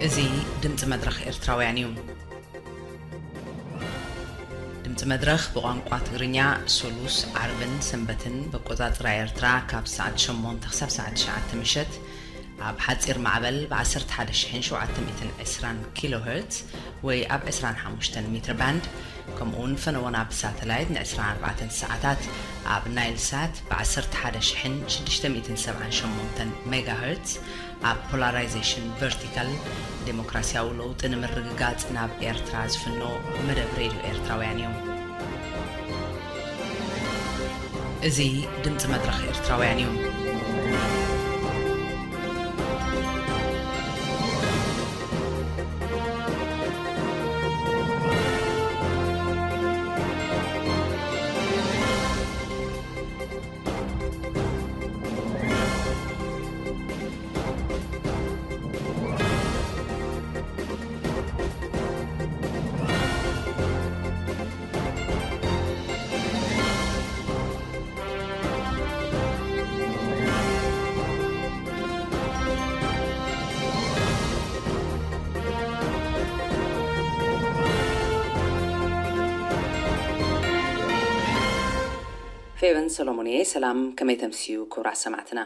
እዚ ድምፂ መድረኽ ኤርትራውያን እዩ። ድምፂ መድረኽ ብቋንቋ ትግርኛ ሶሉስ፣ ዓርብን ሰንበትን ብኣቆፃፅራ ኤርትራ ካብ ሰዓት ሸሞንተ ክሳብ ሰዓት ትሽዓተ ምሸት ኣብ ሓፂር ማዕበል ብ ዓሰርተ ሓደ ሺሕን ሸውዓተ ሚእትን ዕስራን ኪሎ ሄርትዝ ወይ ኣብ ዕስራን ሓሙሽተን ሜትር ባንድ፣ ከምኡ እውን ፈነወና ብሳተላይት ን ዕስራን ኣርባዕተን ሰዓታት ኣብ ናይል ሳት ብ ዓሰርተ ሓደ ሺሕን ሽዱሽተ ሚእትን ሰብዓን ሸሞንተን ሜጋ ሄርትዝ፣ ኣብ ፖላራይዜሽን ቨርቲካል ዴሞክራሲያዊ ለውጢ ንምርግጋጽ ናብ ኤርትራ ዝፍኖ መደብ ሬድዮ ኤርትራውያን እዩ። እዚ ድምጺ መድረኽ ኤርትራውያን እዩ። ፌቨን ሰሎሞን እየ። ሰላም፣ ከመይ ተምስዩ ክቡራት ሰማዕትና?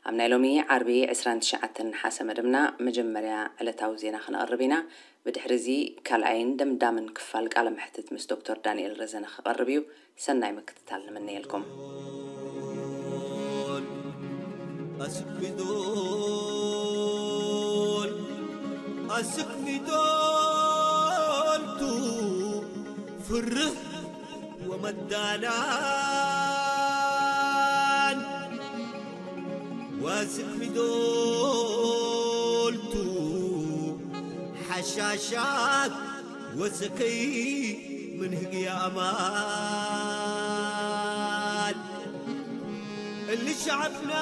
ኣብ ናይ ሎሚ ዓርቢ ዕስራን ትሽዓተን ነሓሰ መደብና መጀመርያ ዕለታዊ ዜና ክነቕርብ ኢና። ብድሕሪ እዚ ካልኣይን ደምዳምን ክፋል ቃለ መሕትት ምስ ዶክተር ዳንኤል ረዘነ ክቐርብ እዩ። ሰናይ ምክትታል ንምነየልኩም። ኣስክሚዶል፣ ኣስክሚዶል ቱ ፍርህ ወመዳናን ዋስክ ሚዶልቱ ሓሻሻት ወሰከይ ምን ህግያ ኣማል እሊ ሸዓብና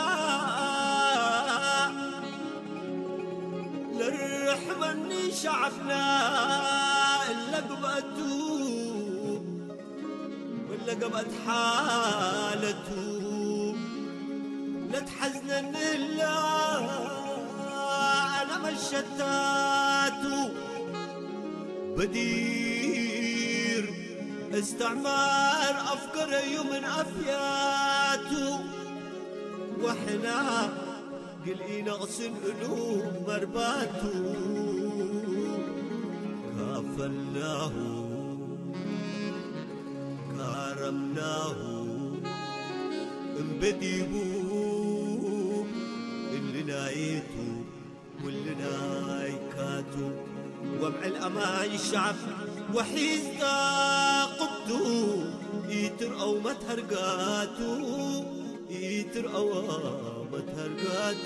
ለርሕመኒ ሸዓብና እለ ግብአቱ ወለገባት ሓለቱ ለትሓዝነኒ እላ ኣነ መሸታቱ በዲር እስተዕማር ኣፍገረዩ ምን ኣፍያቱ ወሕና ግልኢ ነቕስን እሉ መርባቱ ካፈልናሁ ካረምናሁ እምበዲቡ እልናየቱ ውልናይካቱ ወምዕል ኣማይ ሸዓብ ወሒዝካ ቁብቱ ኢትርአው መትሃርጋቱ ኢትርአዋ መትሃርጋቱ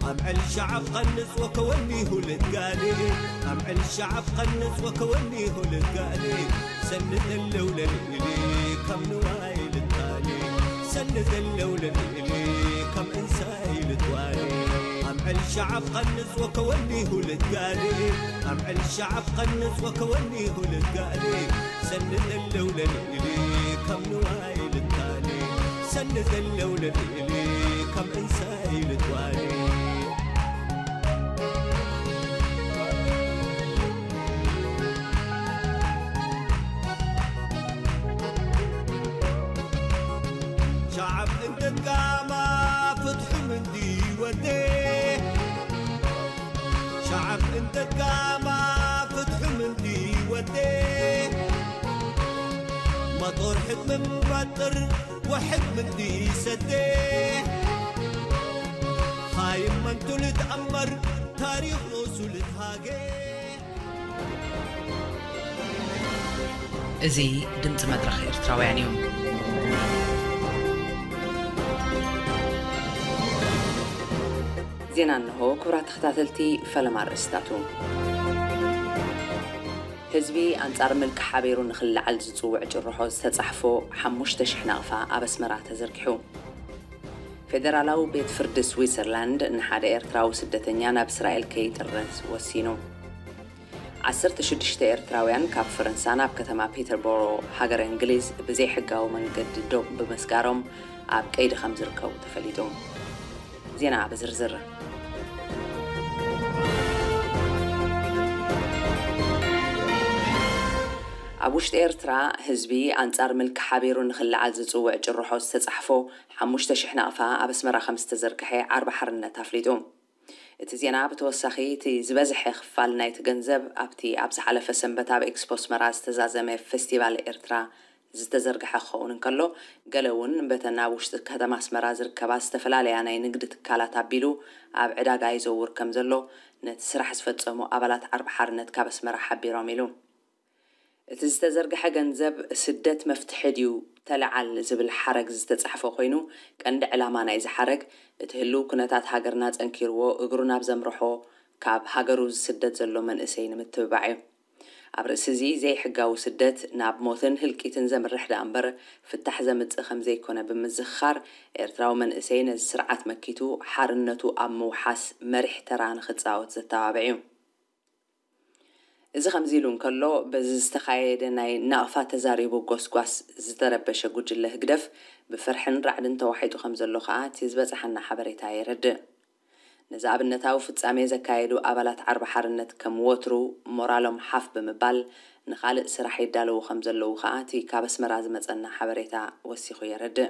ኣምዕል ሸዓብ ቐንጽ ወከወኒሁ ልትጋሌ ኣምዕል ሸዓብ ቐንጽ ወከወኒሁ ልትጋሌ ሰኒ ዘለው ለልእሊ ከም ንዋይ ልታሌ ሰኒ ዘለው ለልእሊ ከም እንሳይ ልትዋሌ ኣምዕል ሸዓብ ቐንጽ ወከወኒሁ ልትጋሌ ኣምዕል ሸዓብ ቐንጽ ወከወኒሁ ልትጋሌ ሰኒ ዘለው ለልእሊ ከም ንዋይ ልታሌ ሰኒ ዘለው ለልእሊ ከም እንሳይ ልትዋሌ ሸዓብ እንተትጋማ ፍትሑ ምንዲ ወዴ ሸዓብ እንተትጋማ ፍትሑ ምንዲ ወዴ መጦር ሕግ ምንባጥር ወሕግ ምንዲ ሰዴ ኻይም መንቱ ልትኣመር ታሪኽ ርእሱ ልትሃጌ እዚ ድምፂ መድረኽ ኤርትራውያን እዩ። ዜና እንሆ። ክቡራት ተኸታተልቲ፣ ፈለማ ኣርእስታቱ። ህዝቢ ኣንጻር ምልኪ ሓቢሩ ንኽለዓል ዝጽውዕ ጭርሖ ዝተጻሕፎ ሓሙሽተ ሽሕ ናቕፋ ኣብ ኣስመራ ተዘርጊሑ። ፌደራላዊ ቤት ፍርዲ ስዊትዘርላንድ ንሓደ ኤርትራዊ ስደተኛ ናብ እስራኤል ከይጥረዝ ወሲኑ። ዓሰርተ ሽዱሽተ ኤርትራውያን ካብ ፈረንሳ ናብ ከተማ ፒተርቦሮ ሃገረ እንግሊዝ ብዘይሕጋዊ መንገዲ ዶብ ብምስጋሮም ኣብ ቀይዲ ከም ዝርከቡ ተፈሊጡ። ዜና ብዝርዝር። ኣብ ውሽጢ ኤርትራ ህዝቢ ኣንጻር ምልኪ ሓቢሩ ንኽለዓል ዝጽውዕ ጭርሖ ዝተጻሕፎ ሓሙሽተ ሽሕ ናቕፋ ኣብ ኣስመራ ከም ዝተዘርግሐ ዓርቢ ሓርነት ኣፍሊጡ። እቲ ዜና ብተወሳኺ፣ እቲ ዝበዝሐ ክፋል ናይቲ ገንዘብ ኣብቲ ኣብ ዝሓለፈ ሰንበት ኣብ ኤክስፖ ኣስመራ ዝተዛዘመ ፌስቲቫል ኤርትራ ዝተዘርግሐ ክኸውን እንከሎ፣ ገለ እውን በተን ኣብ ውሽጢ ከተማ ኣስመራ ዝርከባ ዝተፈላለያ ናይ ንግዲ ትካላት ኣቢሉ ኣብ ዕዳጋ ይዘውር ከም ዘሎ ነቲ ስራሕ ዝፈጸሙ ኣባላት ዓርቢ ሓርነት ካብ ኣስመራ ሓቢሮም ኢሉ። እቲ ዝተዘርግሐ ገንዘብ ስደት መፍትሒ ድዩ ተለዓል ዝብል ሓረግ ዝተጻሕፈ ኮይኑ፣ ቀንዲ ዕላማ ናይዚ ሓረግ እቲ ህልው ኩነታት ሃገርና ጸንኪርዎ እግሩ ናብ ዘምርሖ ካብ ሃገሩ ዝስደድ ዘሎ መንእሰይ ንምትብባዕ እዩ። ኣብ ርእሲ እዚ ዘይሕጋዊ ስደት ናብ ሞትን ህልቂትን ዘምርሕ ደኣ እምበር ፍታሕ ዘምጽእ ከም ዘይኮነ ብምዝኽኻር፣ ኤርትራዊ መንእሰይ ነዚ ስርዓት መኪቱ ሓርነቱ ኣብ ምውሓስ መሪሕ ተራ ንኽጻወት ዘተባብዕ እዩ። እዚ ከምዚ ኢሉ እንከሎ፣ በዚ ዝተኻየደ ናይ ናቕፋ ተዛሪቡ ጎስጓስ ዝተረበሸ ጉጅለ ህግደፍ ብፍርሕን ራዕድን ተዋሒጡ ከም ዘሎ ከኣ እቲ ዝበጽሓና ሓበሬታ የረድእ። ነዚ ኣብነታዊ ፍጻሜ ዘካየዱ ኣባላት ዓርቢ ሓርነት ከም ወትሩ ሞራሎም ሓፍ ብምባል ንኻልእ ስራሕ ይዳለዉ ከም ዘለዉ ከኣ እቲ ካብ ኣስመራ ዝመጸና ሓበሬታ ወሲኹ የረድእ።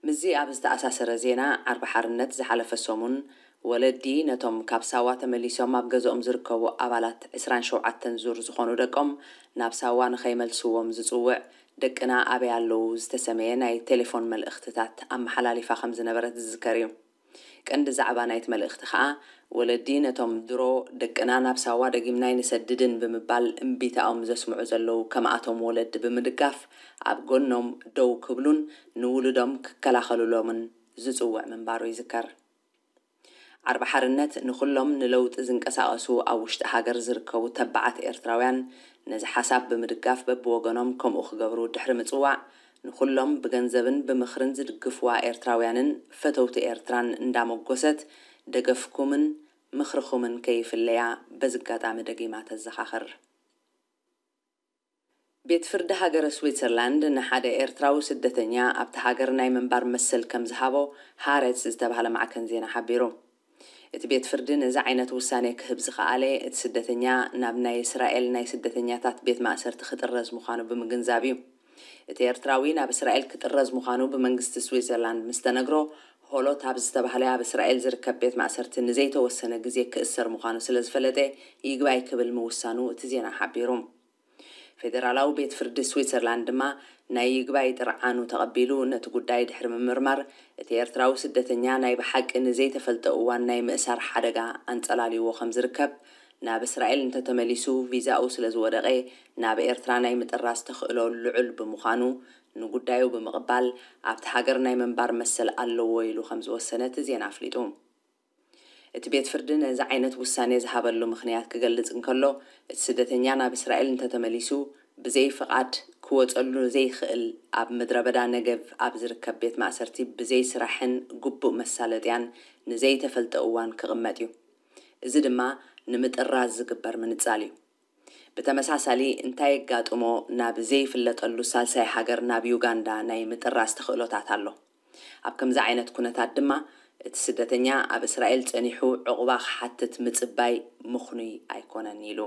ምስዚ ኣብ ዝተኣሳሰረ ዜና፣ ዓርቢ ሓርነት ዝሓለፈ ሰሙን፣ ወለዲ ነቶም ካብ ሳዋ ተመሊሶም ኣብ ገዝኦም ዝርከቡ ኣባላት ዕስራን ሸውዓተን ዙር ዝኾኑ ደቆም ናብ ሳዋ ንኸይመልስዎም ዝጽውዕ፣ ደቅና ኣበይ ኣለዉ ዝተሰመየ ናይ ቴሌፎን መልእኽትታት ኣመሓላሊፋ ከም ዝነበረት ዝዝከር እዩ። ቀንዲ ዛዕባ ናይቲ መልእኽቲ ከኣ፣ ወለዲ ነቶም ድሮ ደቅና ናብ ሳዋ ደጊምና ኣይንሰድድን ብምባል እምቢታኦም ዘስምዑ ዘለዉ ከማኣቶም ወለዲ ብምድጋፍ፣ ኣብ ጎኖም ደው ክብሉን ንውሉዶም ክከላኸሉሎምን ዝጽውዕ ምንባሩ ይዝከር። ዓርቢ ሓርነት ንኹሎም ንለውጢ ዝንቀሳቐሱ ኣብ ውሽጢ ሃገር ዝርከቡ ተባዓት ኤርትራውያን ነዚ ሓሳብ ብምድጋፍ በብወገኖም ከምኡ ክገብሩ ድሕሪ ምጽዋዕ፣ ንኹሎም ብገንዘብን ብምኽርን ዝድግፍዋ ኤርትራውያንን ፈተውቲ ኤርትራን እንዳመጎሰት፣ ደገፍኩምን ምኽርኹምን ከይፍለያ በዚ ኣጋጣሚ ደጊማ ተዘኻኽር። ቤት ፍርዲ ሃገረ ስዊትዘርላንድ ንሓደ ኤርትራዊ ስደተኛ ኣብቲ ሃገር ናይ ምንባር መሰል ከም ዝሃቦ ሃሬትስ ዝተባህለ ማዕከን ዜና ሓቢሩ። እቲ ቤት ፍርዲ ነዚ ዓይነት ውሳኔ ክህብ ዝኸኣለ፣ እቲ ስደተኛ ናብ ናይ እስራኤል ናይ ስደተኛታት ቤት ማእሰርቲ ክጥረዝ ምዃኑ ብምግንዛብ እዩ። እቲ ኤርትራዊ ናብ እስራኤል ክጥረዝ ምዃኑ ብመንግስቲ ስዊትዘርላንድ ምስ ተነግሮ፣ ሆሎት ኣብ ዝተባህለ ኣብ እስራኤል ዝርከብ ቤት ማእሰርቲ ንዘይተወሰነ ግዜ ክእሰር ምዃኑ ስለ ዝፈለጠ፣ ይግባይ ክብል ምውሳኑ እቲ ዜና ሓቢሩ። ፌደራላዊ ቤት ፍርዲ ስዊትዘርላንድ ድማ ናይ ይግባይ ጥርዓኑ ተቐቢሉ፣ ነቲ ጉዳይ ድሕሪ ምምርማር፣ እቲ ኤርትራዊ ስደተኛ ናይ ብሓቂ ንዘይተፈልጠ እዋን ናይ ምእሳር ሓደጋ ኣንጸላልይዎ ከም ዝርከብ፣ ናብ እስራኤል እንተተመሊሱ ቪዛኡ ስለ ዝወደቐ፣ ናብ ኤርትራ ናይ ምጥራዝ ተኽእሎ ልዑል ብምዃኑ፣ ንጉዳዩ ብምቕባል፣ ኣብቲ ሃገር ናይ ምንባር መሰል ኣለዎ ኢሉ ከም ዝወሰነ እቲ ዜና ኣፍሊጡ። እቲ ቤት ፍርዲ ነዚ ዓይነት ውሳኔ ዝሃበሉ ምኽንያት ክገልጽ እንከሎ፣ እቲ ስደተኛ ናብ እስራኤል እንተተመሊሱ፣ ብዘይ ፍቓድ ክወጸሉ ዘይኽእል ኣብ ምድረ በዳ ነገቭ ኣብ ዝርከብ ቤት ማእሰርቲ ብዘይ ስራሕን ግቡእ መሳለጥያን ንዘይተፈልጠ እዋን ክቕመጥ እዩ። እዚ ድማ ንምጥራዝ ዝግበር ምንጻል እዩ። ብተመሳሳሊ፣ እንታይ የጋጥሞ ናብ ዘይፍለጠሉ ሳልሳይ ሃገር፣ ናብ ዩጋንዳ፣ ናይ ምጥራዝ ተኽእሎታት ኣሎ። ኣብ ከምዚ ዓይነት ኩነታት ድማ፣ እቲ ስደተኛ ኣብ እስራኤል ጸኒሑ ዕቑባ ክሓትት ምጽባይ ምኽኑይ ኣይኮነን ኢሉ።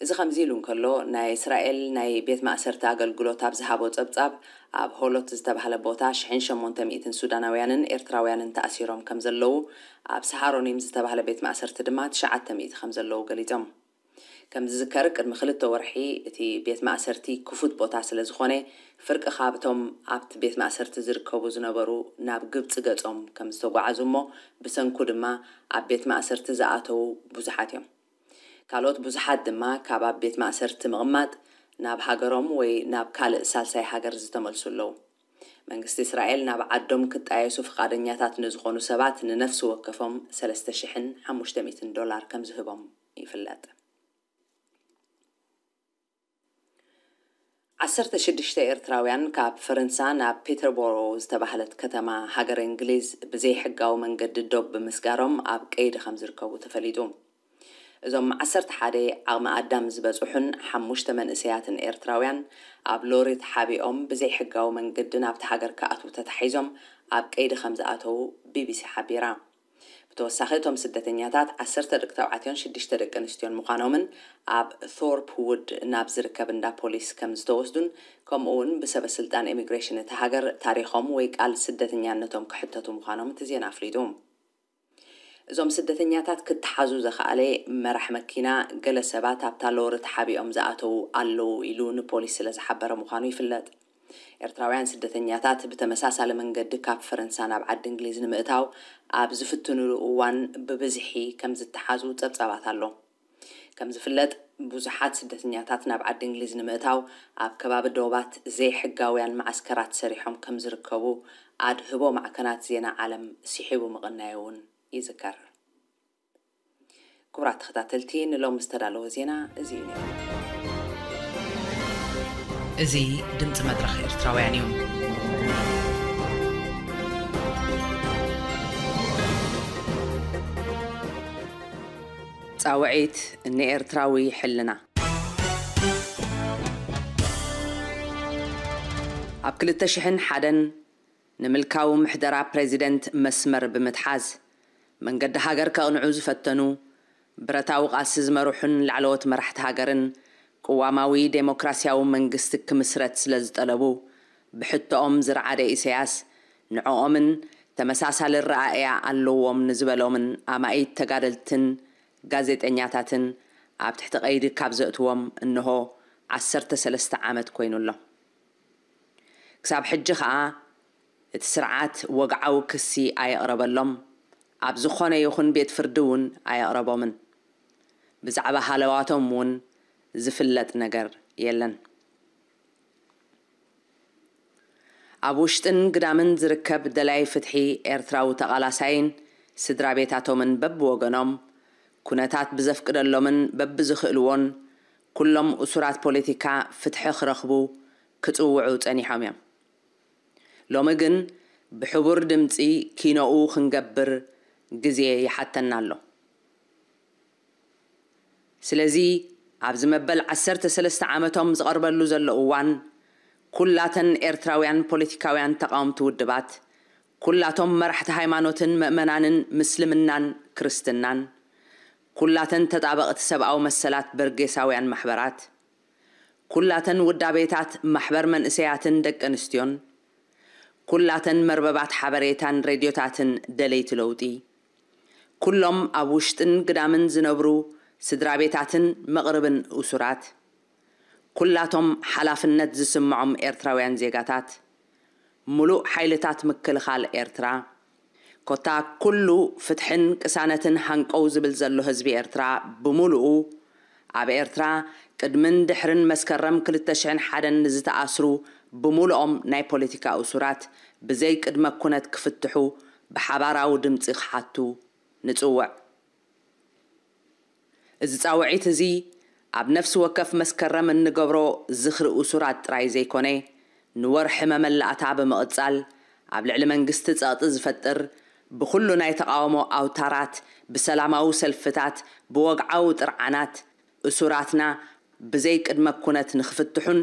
እዚ ከምዚ ኢሉ እንከሎ፣ ናይ እስራኤል ናይ ቤት ማእሰርቲ ኣገልግሎት ኣብ ዝሃቦ ጸብጻብ፣ ኣብ ሆሎት ዝተባህለ ቦታ ሽሕን ሸሞንተ ሚእትን ሱዳናውያንን ኤርትራውያንን ተኣሲሮም ከም ዘለዉ፣ ኣብ ሰሃሮኒም ዝተባህለ ቤት ማእሰርቲ ድማ ትሽዓተ ሚእቲ ከም ዘለዉ ገሊጾም። ከም ዝዝከር፣ ቅድሚ ክልተ ወርሒ እቲ ቤት ማእሰርቲ ክፉት ቦታ ስለ ዝኾነ፣ ፍርቂ ካብቶም ኣብቲ ቤት ማእሰርቲ ዝርከቡ ዝነበሩ ናብ ግብጺ ገጾም ከም ዝተጓዓዙ እሞ፣ ብሰንኩ ድማ ኣብ ቤት ማእሰርቲ ዝኣተዉ ብዙሓት እዮም። ካልኦት ብዙሓት ድማ ካብ ኣብ ቤት ማእሰርቲ ምቕማጥ ናብ ሃገሮም ወይ ናብ ካልእ ሳልሳይ ሃገር ዝተመልሱ ኣለዉ። መንግስቲ እስራኤል ናብ ዓዶም ክጣየሱ ፍቓደኛታት ንዝኾኑ ሰባት ንነፍሲ ወከፎም ሰለስተ ሽሕን ሓሙሽተ ሚእትን ዶላር ከም ዝህቦም ይፍለጥ። ዓሰርተ ሽዱሽተ ኤርትራውያን ካብ ፈረንሳ ናብ ፒተርቦሮ ዝተባህለት ከተማ ሃገረ እንግሊዝ ብዘይሕጋዊ መንገዲ ዶብ ብምስጋሮም ኣብ ቀይዲ ከም ዝርከቡ ተፈሊጡ። እዞም ዓሰርተ ሓደ ዓቕሚ ኣዳም ዝበጽሑን ሓሙሽተ መንእሰያትን ኤርትራውያን ኣብ ሎሪ ተሓቢኦም ብዘይሕጋዊ መንገዲ ናብቲ ሃገር ክኣትዉ ተታሒዞም ኣብ ቀይዲ ከም ዝኣተዉ ቢቢሲ ሓቢራ። ብተወሳኺ እቶም ስደተኛታት ዓሰርተ ደቂ ተባዕትዮን ሽዱሽተ ደቂ ኣንስትዮን ምዃኖምን ኣብ ቶርፕ ውድ ናብ ዝርከብ እንዳ ፖሊስ ከም ዝተወስዱን ከምኡ እውን ብሰበ ስልጣን ኢሚግሬሽን እቲ ሃገር ታሪኾም ወይ ቃል ስደተኛነቶም ክሕተቱ ምዃኖም እቲ ዜና ኣፍሊጡ። እዞም ስደተኛታት ክተሓዙ ዘኽኣለ መራሕ መኪና ገለ ሰባት ኣብታ ሎሪ ተሓቢኦም ዝኣተዉ ኣለዉ ኢሉ ንፖሊስ ስለ ዝሓበረ ምዃኑ ይፍለጥ። ኤርትራውያን ስደተኛታት ብተመሳሳሊ መንገዲ ካብ ፈረንሳ ናብ ዓዲ እንግሊዝ ንምእታው ኣብ ዝፍትኑሉ እዋን ብብዝሒ ከም ዝተሓዙ ጸብጻባት ኣሎ። ከም ዝፍለጥ ብዙሓት ስደተኛታት ናብ ዓዲ እንግሊዝ ንምእታው ኣብ ከባቢ ዶባት ዘይሕጋውያን መዓስከራት ሰሪሖም ከም ዝርከቡ ኣድህቦ ማዕከናት ዜና ዓለም ስሒቡ ምቕናዩ እውን ይዝከር። ክቡራት ተኸታተልቲ፣ ንሎም ዝተዳለወ ዜና እዚ እዩ ነይሩ። እዚ ድምፂ መድረኽ ኤርትራውያን እዩ። ጻውዒት ንኤርትራዊ ሕልና። ኣብ ክልተ ሽሕን ሓደን ንምልካዊ ምሕደራ ፕሬዚደንት መስመር ብምትሓዝ መንገዲ ሃገር ከቕንዑ ዝፈተኑ ብረታዊ ቃልሲ ዝመርሑን ላዕለዎት መራሕቲ ሃገርን ቅዋማዊ ዴሞክራሲያዊ መንግስቲ ክምስረት ስለ ዝጠለቡ ብሕቶኦም ዝረዓደ ኢሳያስ ንዕኦምን ተመሳሳሊ ረኣእያ ኣለዎም ንዝበሎምን ኣማኢት ተጋደልትን ጋዜጠኛታትን ኣብ ትሕቲ ቀይዲ ካብ ዘእትዎም እንሆ ዓሰርተ ሰለስተ ዓመት ኮይኑ ኣሎ። ክሳብ ሕጂ ኸኣ እቲ ስርዓት ወግዓዊ ክሲ ኣየቕረበሎም፣ ኣብ ዝኾነ ይኹን ቤት ፍርዲ እውን ኣየቕረቦምን። ብዛዕባ ሃለዋቶም እውን ዝፍለጥ ነገር የለን። ኣብ ውሽጥን ግዳምን ዝርከብ ደላይ ፍትሒ ኤርትራዊ ተቓላሳይን ስድራ ቤታቶምን በብወገኖም ኩነታት ብዘፍቅደሎምን በብዝኽእልዎን ኩሎም እሱራት ፖለቲካ ፍትሒ ክረኽቡ ክጽውዑ ጸኒሖም እዮም። ሎሚ ግን ብሕቡር ድምጺ ኪኖኡ ክንገብር ግዜ ይሓተና ኣሎ። ስለዚ ኣብዚ መበል ዓሰርተ ሰለስተ ዓመቶም ዝቐርበሉ ዘሎ እዋን ኩላተን ኤርትራውያን ፖለቲካውያን ተቓወምቲ ውድባት፣ ኩላቶም መራሕቲ ሃይማኖትን ምእመናንን ምስልምናን ክርስትናን፣ ኩላተን ተጣበቕቲ ሰብኣዊ መሰላት በርጌሳውያን ማሕበራት፣ ኩላተን ውዳቤታት ማሕበር መንእሰያትን ደቂ ኣንስትዮን፣ ኩላተን መርበባት ሓበሬታን ሬድዮታትን ደለይቲ ለውጢ፣ ኩሎም ኣብ ውሽጥን ግዳምን ዝነብሩ ስድራ ቤታትን መቕርብን እሱራት፣ ኩላቶም ሓላፍነት ዝስምዖም ኤርትራውያን ዜጋታት፣ ምሉእ ሓይልታት ምክልኻል ኤርትራ፣ ኮታ ኩሉ ፍትሕን ቅሳነትን ሃንቀው ዝብል ዘሎ ህዝቢ ኤርትራ ብምሉኡ፣ ኣብ ኤርትራ ቅድምን ድሕርን መስከረም ክልተ ሽሕን ሓደን ንዝተኣስሩ ብምሉኦም ናይ ፖለቲካ እሱራት ብዘይ ቅድመ ኩነት ክፍትሑ ብሓባራዊ ድምጺ ክሓቱ ንጽውዕ። እዚ ጻውዒት እዚ ኣብ ነፍሲ ወከፍ መስከረም እንገብሮ ዝኽሪ እሱራት ጥራይ ዘይኮነ፣ ንወርሒ መመላእታ ብምቕጻል ኣብ ልዕሊ መንግስቲ ጸቕጢ ዝፈጥር ብኹሉ ናይ ተቓውሞ ኣውታራት፣ ብሰላማዊ ሰልፍታት፣ ብወግዓዊ ጥርዓናት እሱራትና ብዘይ ቅድመ ኩነት ንኽፍትሑን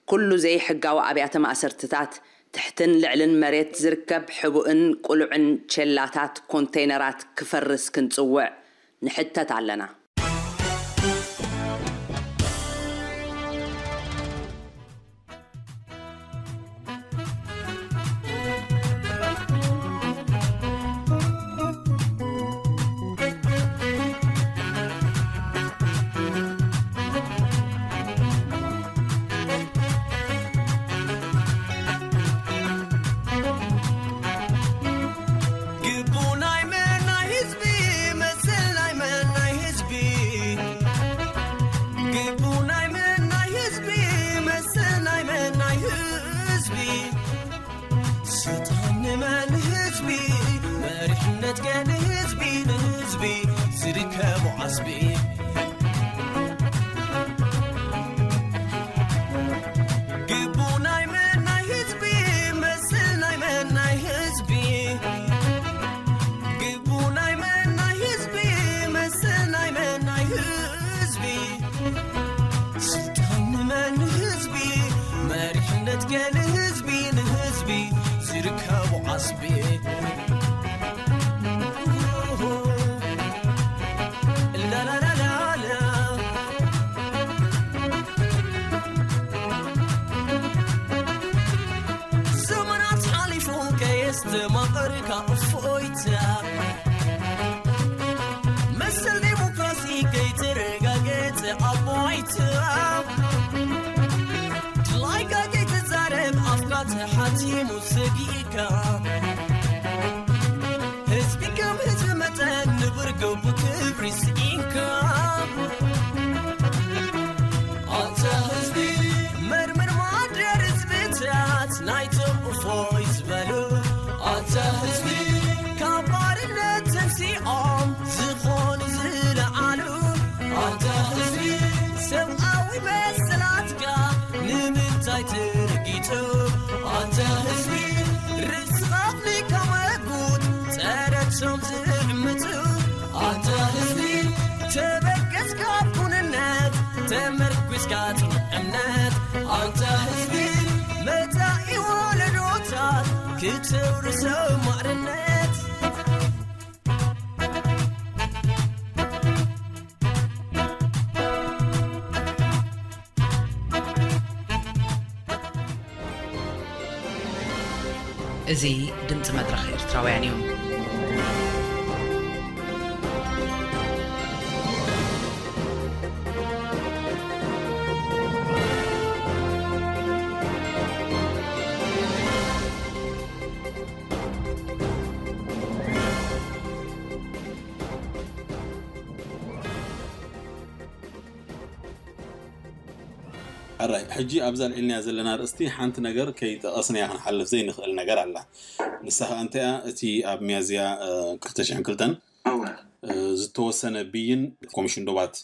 ኩሉ ዘይሕጋዊ ኣብያተ ማእሰርትታት ትሕትን ልዕልን መሬት ዝርከብ ሕቡእን ቅሉዕን ቸላታት ኮንተይነራት ክፈርስ ክንጽውዕ ንሕተት ኣለና። ግቡ ናይ መን ናይ ህዝቢ፣ መስል ናይ መን ናይ ህዝቢ። ግቡ ናይ መን ናይ ህዝቢ፣ መስል ናይ መን ናይ ህዝቢ። ስልጣን ንመን ህዝቢ፣ መሪሕነት ገን ህዝቢ፣ ንህዝቢ ዝርከቡ ዓስቢ። ህዝቢ። ላላላላላ። ዘመናት ሓሊፉ ከየስተማቐርካ እፎይታ፣ መሰል ዴሞክራሲ ከይተረጋገጸ ኣብ ዋይታ፣ ድላይካ ከይትዛረብ ኣፍካ ተሓቲሙ ሰጊእካ፣ ህዝቢ ከም ህዝቢ መጠን ንብርገቡ ክብሪ ስኢንካ። ኣንታ ህዝቢ፣ መርምር ማደር ህዝብታት ናይቶም እፎይ ዝበሉ። ኣንታ ህዝቢ፣ ካብ ባርነት ተንሲኦም ዝኾኑ ዝለዓሉ። ኣንታ ህዝቢ፣ ሰብኣዊ መሰላትካ ንምንታይ ተረጊጹ? ኣንታ ህዝቢ፣ ርእስኻ ኣፍሊካ መጉት ጸረቶም ዝዕምጹ። ኣንታ ህዝቢ፣ ተበገስ ካብ ኩንነት፣ ተመርኲስካ ጽኑዕ እምነት። ኣንታ ህዝቢ፣ መጻኢ ወለዶታት ክተውርሶ ማዕርነት። እዚ ድምጺ መድረኽ ኤርትራውያን እዩ። ኣራይ፣ ሕጂ ኣብዛ ኣልዒልናያ ዘለና ኣርእስቲ ሓንቲ ነገር ከይጠቐስናያ ክንሓልፍ ዘይንኽእል ነገር ኣላ። ንሳ ኸኣ እንታይ እያ? እቲ ኣብ ሚያዝያ፣ እ፣ ክልተ ሽሕን ክልተን፣ እወ። እ፣ ዝተወሰነ ብይን ኮሚሽን ዶባት።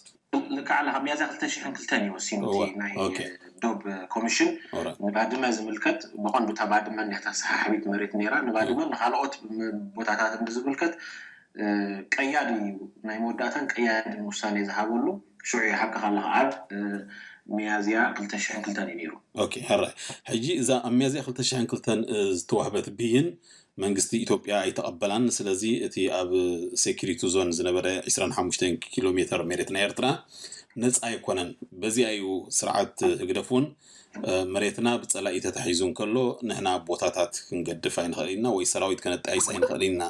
ልክዕ ኣለኻ። ሚያዝያ ክልተ ሽሕን ክልተን እዩ ወሲኑ፣ እቲ እወ፣ ናይ ኦኬ። ዶብ ኮሚሽን ኦራይት። ንባድመ ዝምልከት፣ ብቐንዱ እታ ባድመ እንዲያ እታ ሰሓሓቢት መሬት ነይራ። ንባድመ እወ። ንኻልኦት ም-፣ ቦታታትን ብዝምልከት፣ እ፣ ቀያዲ እዩ፣ ናይ መወዳእታን ቀያድን ውሳኔ ዝሃበሉ ሽዑ እዩ። ሓቅኻ ኣለኻ። ኣብ፣ እ፣ ሚያዝያ ክልተ ሽሕን ክልተን እዩ ነይሩ። ኦኬ፣ ሕራይ። ሕጂ እዛ ኣብ ሚያዝያ ክልተ ሽሕን ክልተን፣ እ፣ ዝተዋህበት ብይን መንግስቲ ኢትዮጵያ ኣይተቐበላን። ስለዚ እቲ ኣብ ሴኪሪቲ ዞን ዝነበረ ዕስራን ሓሙሽተን ኪሎ ሜተር መሬት ናይ ኤርትራ ነጻ ኣይኮነን። በዚኣ እዩ ስርዓት ህግደፍ እውን፣ እ፣ መሬትና ብጸላኢ ተታሒዙ እንከሎ ንሕና ቦታታት ክንገድፍ ኣይንኽእል ኢና ወይ ሰራዊት ከነጣይስ ኣይንኽእል ኢና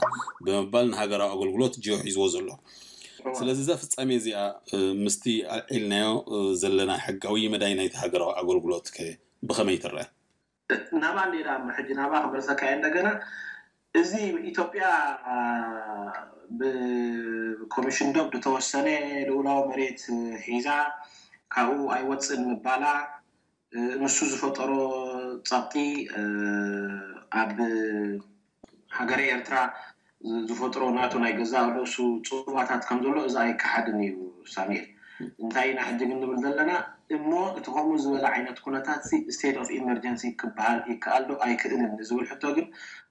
ብምባል ንሃገራዊ ኣገልግሎት ጅሆ ሒዝዎ ዘሎ። ስለዚ እዛ ፍጻሜ እዚኣ፣ እ፣ ምስቲ ኣልዒልናዮ፣ እ፣ ዘለና ሕጋዊ መዳይ ናይቲ ሃገራዊ ኣገልግሎት ከ ብኸመይ ትረአ? ናባ እንዴ ዳ ሕጂ ናባ ክመልሰካ እየ እንደገና። እዚ ኢትዮጵያ ብኮሚሽን ዶብ ዝተወሰነ ልኡላዊ መሬት ሒዛ ካብኡ ኣይወፅን ምባላ፣ እ፣ ንሱ ዝፈጠሮ ጸቕጢ፣ እ፣ ኣብ ሃገረ ኤርትራ ዝ-፣ ዝፈጥሮ ናቱ ናይ ገዛእ ርእሱ ጽልዋታት ከም ዘሎ እዚ ኣይከሓድን እዩ ሳሙኤል። እንታይ ኢና ሕጂ ግን ንብል ዘለና? እሞ እቲ ከምኡ ዝበለ ዓይነት ኩነታት ሲ ስቴት ኦፍ ኢመርጀንሲ ክበሃል ይከኣል ዶ ኣይክእልን ንዝብል ሕቶ ግን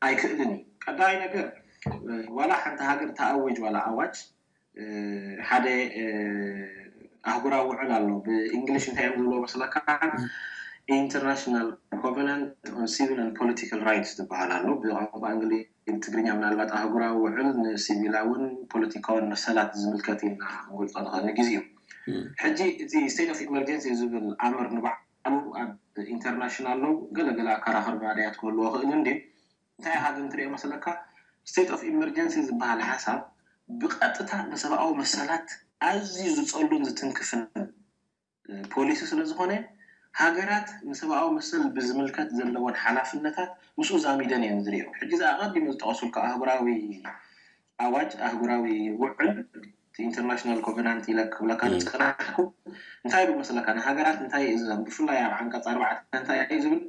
ኣይክእልን እዩ። ቀዳማይ ነገር፣ እ፣ ዋላ ሓንቲ ሃገር ተኣውጅ ዋላ ኣዋጅ፣ እ፣ ሓደ፣ እ፣ ኣህጉራዊ ውዕል ኣሎ። ብእንግሊሽ እንታይ እዮም ዝብሎ መስለካ? ኢንተርናሽናል ኮቨናንት ኦን ሲቪል ኤንድ ፖለቲካል ራይትስ ዝበሃል ኣሎ። ብቋንቋ እንግሊዝ፣ ትግርኛ ምናልባት ኣህጉራዊ ውዕል ንሲቪላውን ፖለቲካውን መሰላት ዝምልከት ኢልና ክንገልጾ ንኽእል ንግዜኡ። እም። ሕጂ እቲ ስቴት ኦፍ ኢመርጀንሲ ዝብል ኣምር ንባዕሉ ኣብ ኢንተርናሽናል ሎው ገለ ገለ ኣከራኽር መዳያት ክህልዎ ክእል እንድዩ። እንታይ ኢኻ ግን ትሪኦ መስለካ? ስቴት ኦፍ ኢመርጀንሲ ዝበሃል ሓሳብ ብቐጥታ ንሰብኣዊ መሰላት ኣዝዩ ዝጸሉን ዝትንክፍን ፖሊሲ ስለ ዝኾነ፣ ሃገራት ንሰብኣዊ መሰል ብዝምልከት ዘለወን ሓላፍነታት ምስኡ ዛሚደን እየን ዝሪኦ። ሕጂ እዚ ኣቐዲሙ ዝጠቐሱልካ ኣህጉራዊ ኣዋጅ፣ ኣህጉራዊ ውዕል፣ ኢንተርናሽናል ኮቨናንት ኢለ ክብለካ እም። ዝጸናሕኩ፣ እንታይ ይብል መስለካ? ንሃገራት እንታይ ይእዝዘን? ብፍላይ ኣብ ዓንቀጽ ኣርባዕተ እንታይ እዩ ዝብል?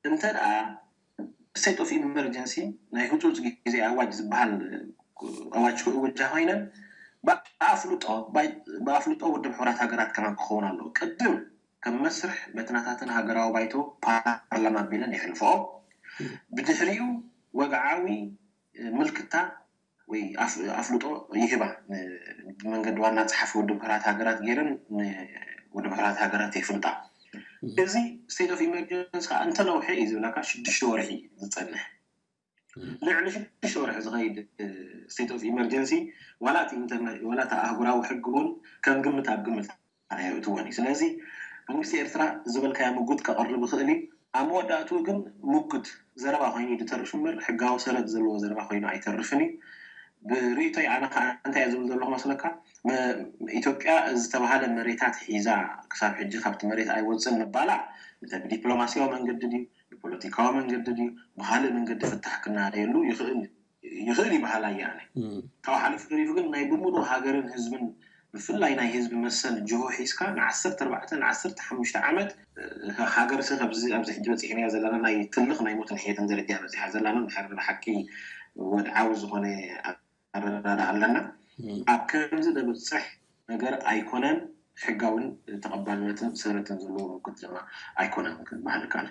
እንተ ደኣ ስቴት ኦፍ ኢመርጀንሲ ናይ ህጹጽ ግዜ ኣዋጅ ዝበሃል ኣዋጅ ክእውጃ ኮይነን ብኣፍልጦ፣ ባይ-፣ ብኣፍልጦ ውድብ ሕቡራት ሃገራት ከማን ክኸውን ኣለዎ። ቅድም ከም መስርሕ በትናታተን ሃገራዊ ባይቶ ፓርላማ ኣቢለን የሕልፈኦ። ብድሕሪኡ ወግዓዊ ምልክታ ወይ ኣፍ-፣ ኣፍልጦ ይህባ። ን-፣ ብመንገዲ ዋና ጸሓፊ ውድብ ሕቡራት ሃገራት ገይረን ንውድብ ሕቡራት ሃገራት የፍልጣ። እዚ ስቴት ኦፍ ኢመርጀንሲ ከዓ እንተነውሐ እዩ ዝብለካ ሽዱሽተ ወርሒ ዝጸንሕ። ልዕሊ ሽዱሽተ ወርሒ ዝኸይድ state of emergency ዋላ እቲ ኢንተርና ዋላ እቲ ኣህጉራዊ ሕጊ እውን ከም ግምት ኣብ ግምት ኣይእትዎን እዩ። ስለዚ መንግስቲ ኤርትራ ዝበልካዮ ምጉት ከቕርብ ይኽእል እዩ። ኣብ መወዳእትኡ ግን ምጉት ዘረባ ኮይኑ እዩ ዝተርፍ እምበር ሕጋዊ ሰረት ዘለዎ ዘረባ ኮይኑ ኣይተርፍን እዩ። ብርእይቶይ ኣነ ከዓ እንታይ እየ ዝብል ዘለኹ መስለካ? ኢትዮጵያ ዝተባሃለ መሬታት ሒዛ ክሳብ ሕጂ ካብቲ መሬት ኣይወፅን ምባላ ብዲፕሎማሲያዊ መንገዲ ድዩ ብፖለቲካዊ መንገዲ ድዩ ብካልእ መንገዲ ፍታሕ ክናደየሉ ይኽእል ይኽእል ይበሃል ኣየ ኣነ። ካብ ሓሊፉ ተሪፉ ግን ናይ ብምሉእ ሃገርን ህዝብን ብፍላይ ናይ ህዝቢ መሰል ጅሆ ሒዝካ ንዓሰርተ ኣርባዕተ ንዓሰርተ ሓሙሽተ ዓመት ሃገርሲ ኣብዚ ኣብዚ ሕጂ በፂሕናዮ ዘለና ናይ ትልቕ ናይ ሞትን ሕየትን ደረጃ በፂሓ ዘላና ድሕሪ ሓቂ ወድዓዊ ዝኾነ ኣረዳዳ ኣለና። ኣብ ከምዚ ደብፅሕ ነገር ኣይኮነን፣ ሕጋውን ተቐባልነትን ሰረትን ዘለዎ ምጉት ድማ ኣይኮነን ክበሃል ይከኣል።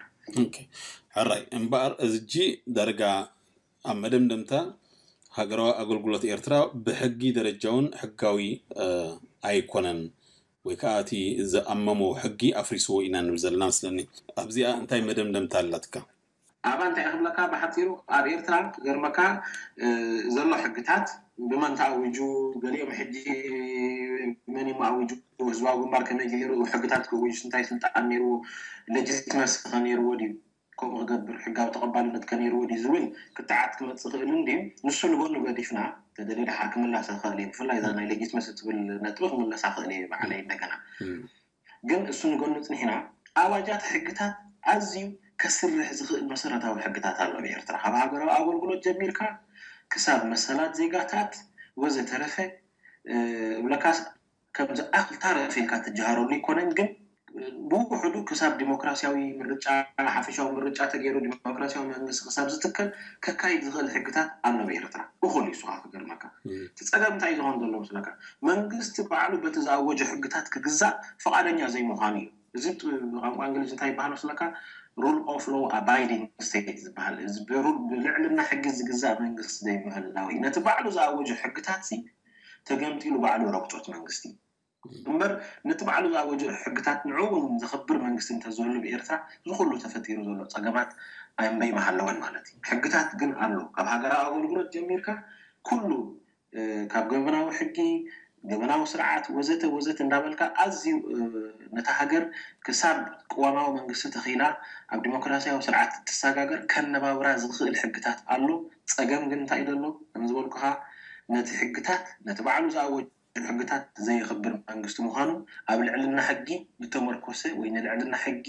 ሕራይ እምበኣር እዚ ዳርጋ ኣብ መደምደምታ ሃገራዊ ኣገልግሎት ኤርትራ ብሕጊ ደረጃውን ሕጋዊ ኣይኮነን ወይ ከዓ እቲ ዝኣመሞ ሕጊ ኣፍሪስዎ ኢና ንብል ዘለና መስለኒ። ኣብዚኣ እንታይ መደምደምታ ኣላትካ? ኣብኣ እንታይ ክብለካ ብሓፂሩ ኣብ ኤርትራ ክገርመካ ዘሎ ሕግታት ብመን ተኣዊጁ ገሊኦም ሕጂ መን እዩ ኣዊጁ ህዝባዊ ግንባር ከመይ ገይሩ ሕግታት ክውጅ እንታይ ስልጣን ነይርዎ legitimacy ከ ነይርዎ ድዩ ከምኡ ክገብር ሕጋዊ ተቐባልነት ከ ነይርዎ ድዩ ዝብል ክትዓት ክመፅእ ክእል እንድዩ ንሱ ንጎኑ ገዲፍና ተደልየ ድሓር ክምላሰ ክእል እዩ ብፍላይ እዛ ናይ legitimacy ትብል ነጥቢ ክምለሳ ክእል እየ ባዕለይ እንደገና ግን እሱ ንጎኑ ፅኒሕና ኣዋጃት ሕግታት ኣዝዩ ከስርሕ ዝኽእል መሰረታዊ ሕግታት ኣሎ ኣብ ኤርትራ ካብ ሃገራዊ ኣገልግሎት ጀሚርካ ክሳብ መሰላት ዜጋታት ወዘተረፈ እብለካስ ከም ዝኣክል ታረፍ ኢልካ ትጀሃረሉ ኣይኮነን ግን ብውሕዱ ክሳብ ዲሞክራሲያዊ ምርጫ ሓፈሻዊ ምርጫ ተገይሩ ዲሞክራሲያዊ መንግስቲ ክሳብ ዝትከል ከካይድ ዝኽእል ሕግታት ኣሎ ኣብ ኤርትራ እኹል እዩ ንስኻ ክገርመካ እቲ ፀገም እንታይ ዝኸውን ዘሎ መስለካ መንግስቲ ባዕሉ በቲ ዝኣወጆ ሕግታት ክግዛእ ፍቓደኛ ዘይምዃኑ እዩ እዚ ብቋንቋ እንግሊዝ እንታይ ይበሃል መስለካ rule of law abiding state ዝበሃል ብልዕልና ሕጊ ዝግዛእ መንግስቲ ዘይምህላው እዩ ነቲ ባዕሉ ዝኣወጆ ሕግታት ተገምጢሉ ባዕሉ ረግፆት መንግስቲ እምበር ነቲ ባዕሉ ዝኣወጀ ሕግታት ንዑ እውን ዘኽብር መንግስቲ እንተዝህሉ ብኤርትራ እዚ ኩሉ ተፈጢሩ ዘሎ ፀገማት ኣይምበይ ምሃለወን ማለት እዩ። ሕግታት ግን ኣሎ። ካብ ሃገራዊ ኣገልግሎት ጀሚርካ ኩሉ ካብ ገበናዊ ሕጊ፣ ገበናዊ ስርዓት ወዘተ ወዘተ እንዳበልካ ኣዝዩ ነታ ሃገር ክሳብ ቅዋማዊ መንግስቲ ተኺላ ኣብ ዲሞክራሲያዊ ስርዓት እትሰጋገር ከነባብራ ዝኽእል ሕግታት ኣሎ። ፀገም ግን እንታይ እዩ ዘሎ? ከም ዝበልኩኻ ነቲ ሕግታት ነቲ ባዕሉ ዝኣወጀ ሕግታት ዘየኽብር መንግስቲ ምዃኑ ኣብ ልዕልና ሕጊ ዝተመርኮሰ ወይ ንልዕልና ሕጊ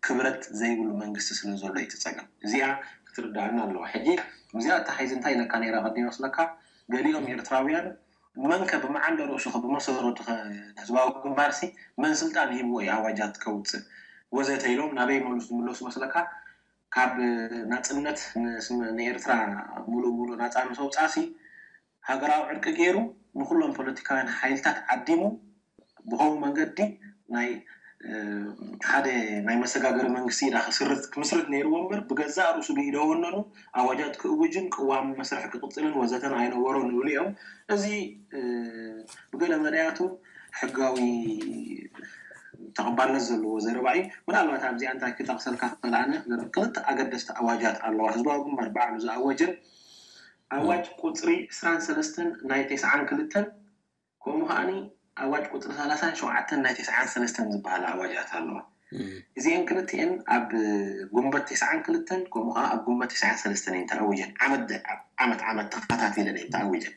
ክብረት ዘይብሉ መንግስቲ ስለ ዘሎ እዩ እቲ ፀገም። እዚኣ ክትርዳኣና ኣለዋ። ሕጂ እዚኣ ኣተሓሒዘ እንታይ ኢለካ ነይረ ኣቐዲመ ይመስለካ? ገሊኦም ኤርትራውያን መንከ ብመዓንደ ርእሱ ከ ብመሰረቱ ከ ንህዝባዊ ግንባርሲ መን ስልጣን ሂብዎ እዩ ኣዋጃት ከውፅእ ወዘተ ኢሎም ናበይ መሉስ ዝምለሱ መስለካ? ካብ ናፅነት ንኤርትራ ሙሉእ ሙሉእ ናፃ ምስ ኣውፅኣሲ ሃገራዊ ዕርቂ ገይሩ ንኩሎም ፖለቲካውያን ሓይልታት ዓዲሙ ብኸምኡ መንገዲ ናይ ሓደ ናይ መሰጋገሪ መንግስቲ ኢዳ ክስርት ክምስርት ነይርዎ እምበር ብገዛእ ርእሱ ብኢደ ወነኑ ኣዋጃት ክእውጅን ቅዋም መስርሒ ክቅፅልን ወዘተን ኣይነበሮን ይብሉ እዮም። እዚ ብገለ መዳያቱ ሕጋዊ ተቐባልነት ዘለዎ ዘረባ እዩ። ምናልባት ኣብዚኣ እንታይ ክጠቕሰልካ ክኽእል ኣነ ክልተ ኣገደስቲ ኣዋጃት ኣለዋ። ህዝባዊ ግንባር ባዕሉ ዝኣወጀን ኣዋጅ ቁፅሪ ዕስራን ሰለስተን ናይ ተስዓን ክልተን ከምኡ ከዓኒ ኣዋጅ ቁፅሪ ሰላሳን ሸውዓተን ናይ ተስዓን ሰለስተን ዝበሃላ ኣዋጃት ኣለዋ። እዚአን ክልቲአን ኣብ ጉንበት ተስዓን ክልተን ከምኡ ከዓ ኣብ ጉንበት ተስዓን ሰለስተን እየን ተኣዊጀን። ዓመት ዓመት ዓመት ተኸታቲለን እየን ተኣዊጀን።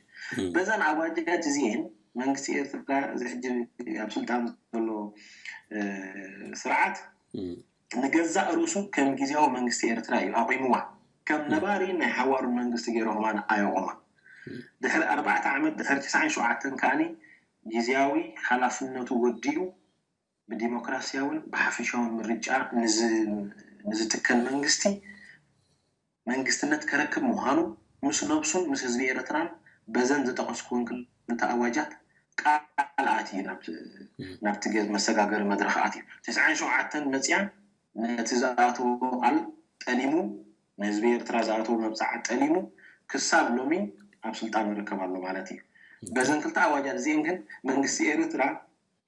በዘን ኣዋጃት እዚአን መንግስቲ ኤርትራ እዚ ሕጂ ኣብ ስልጣን ዘሎ ስርዓት ንገዛእ ርእሱ ከም ግዝያዊ መንግስቲ ኤርትራ እዩ ኣቑምዋ። ከም ነባሪ ናይ ሓዋሩ መንግስቲ ገይሩ ከማን ኣየቑማ። ድሕሪ ኣርባዕተ ዓመት ድሕሪ ተስዓን ሸውዓተን ከዓኒ ግዝያዊ ሓላፍነቱ ወዲኡ ብዲሞክራሲያውን ብሓፈሻውን ምርጫ ንዝትከል መንግስቲ መንግስትነት ከረክብ ምዃኑ ምስ ነብሱን ምስ ህዝቢ ኤርትራን በዘን ዝጠቐስኩወን ክልተ ኣዋጃት ቃል ኣትዩ ናብቲ መሰጋገሪ መድረኽ ኣትዩ። ተስዓን ሸውዓተን መፅያ ነቲ ዝኣተዎ ቃል ጠሊሙ ንህዝቢ ኤርትራ ዝኣተዎ መብፅዓ ጠሊሙ ክሳብ ሎሚ ኣብ ስልጣን ይርከብ ኣሎ ማለት እዩ። በዘን ክልተ ኣዋጃት እዚአን ግን መንግስቲ ኤርትራ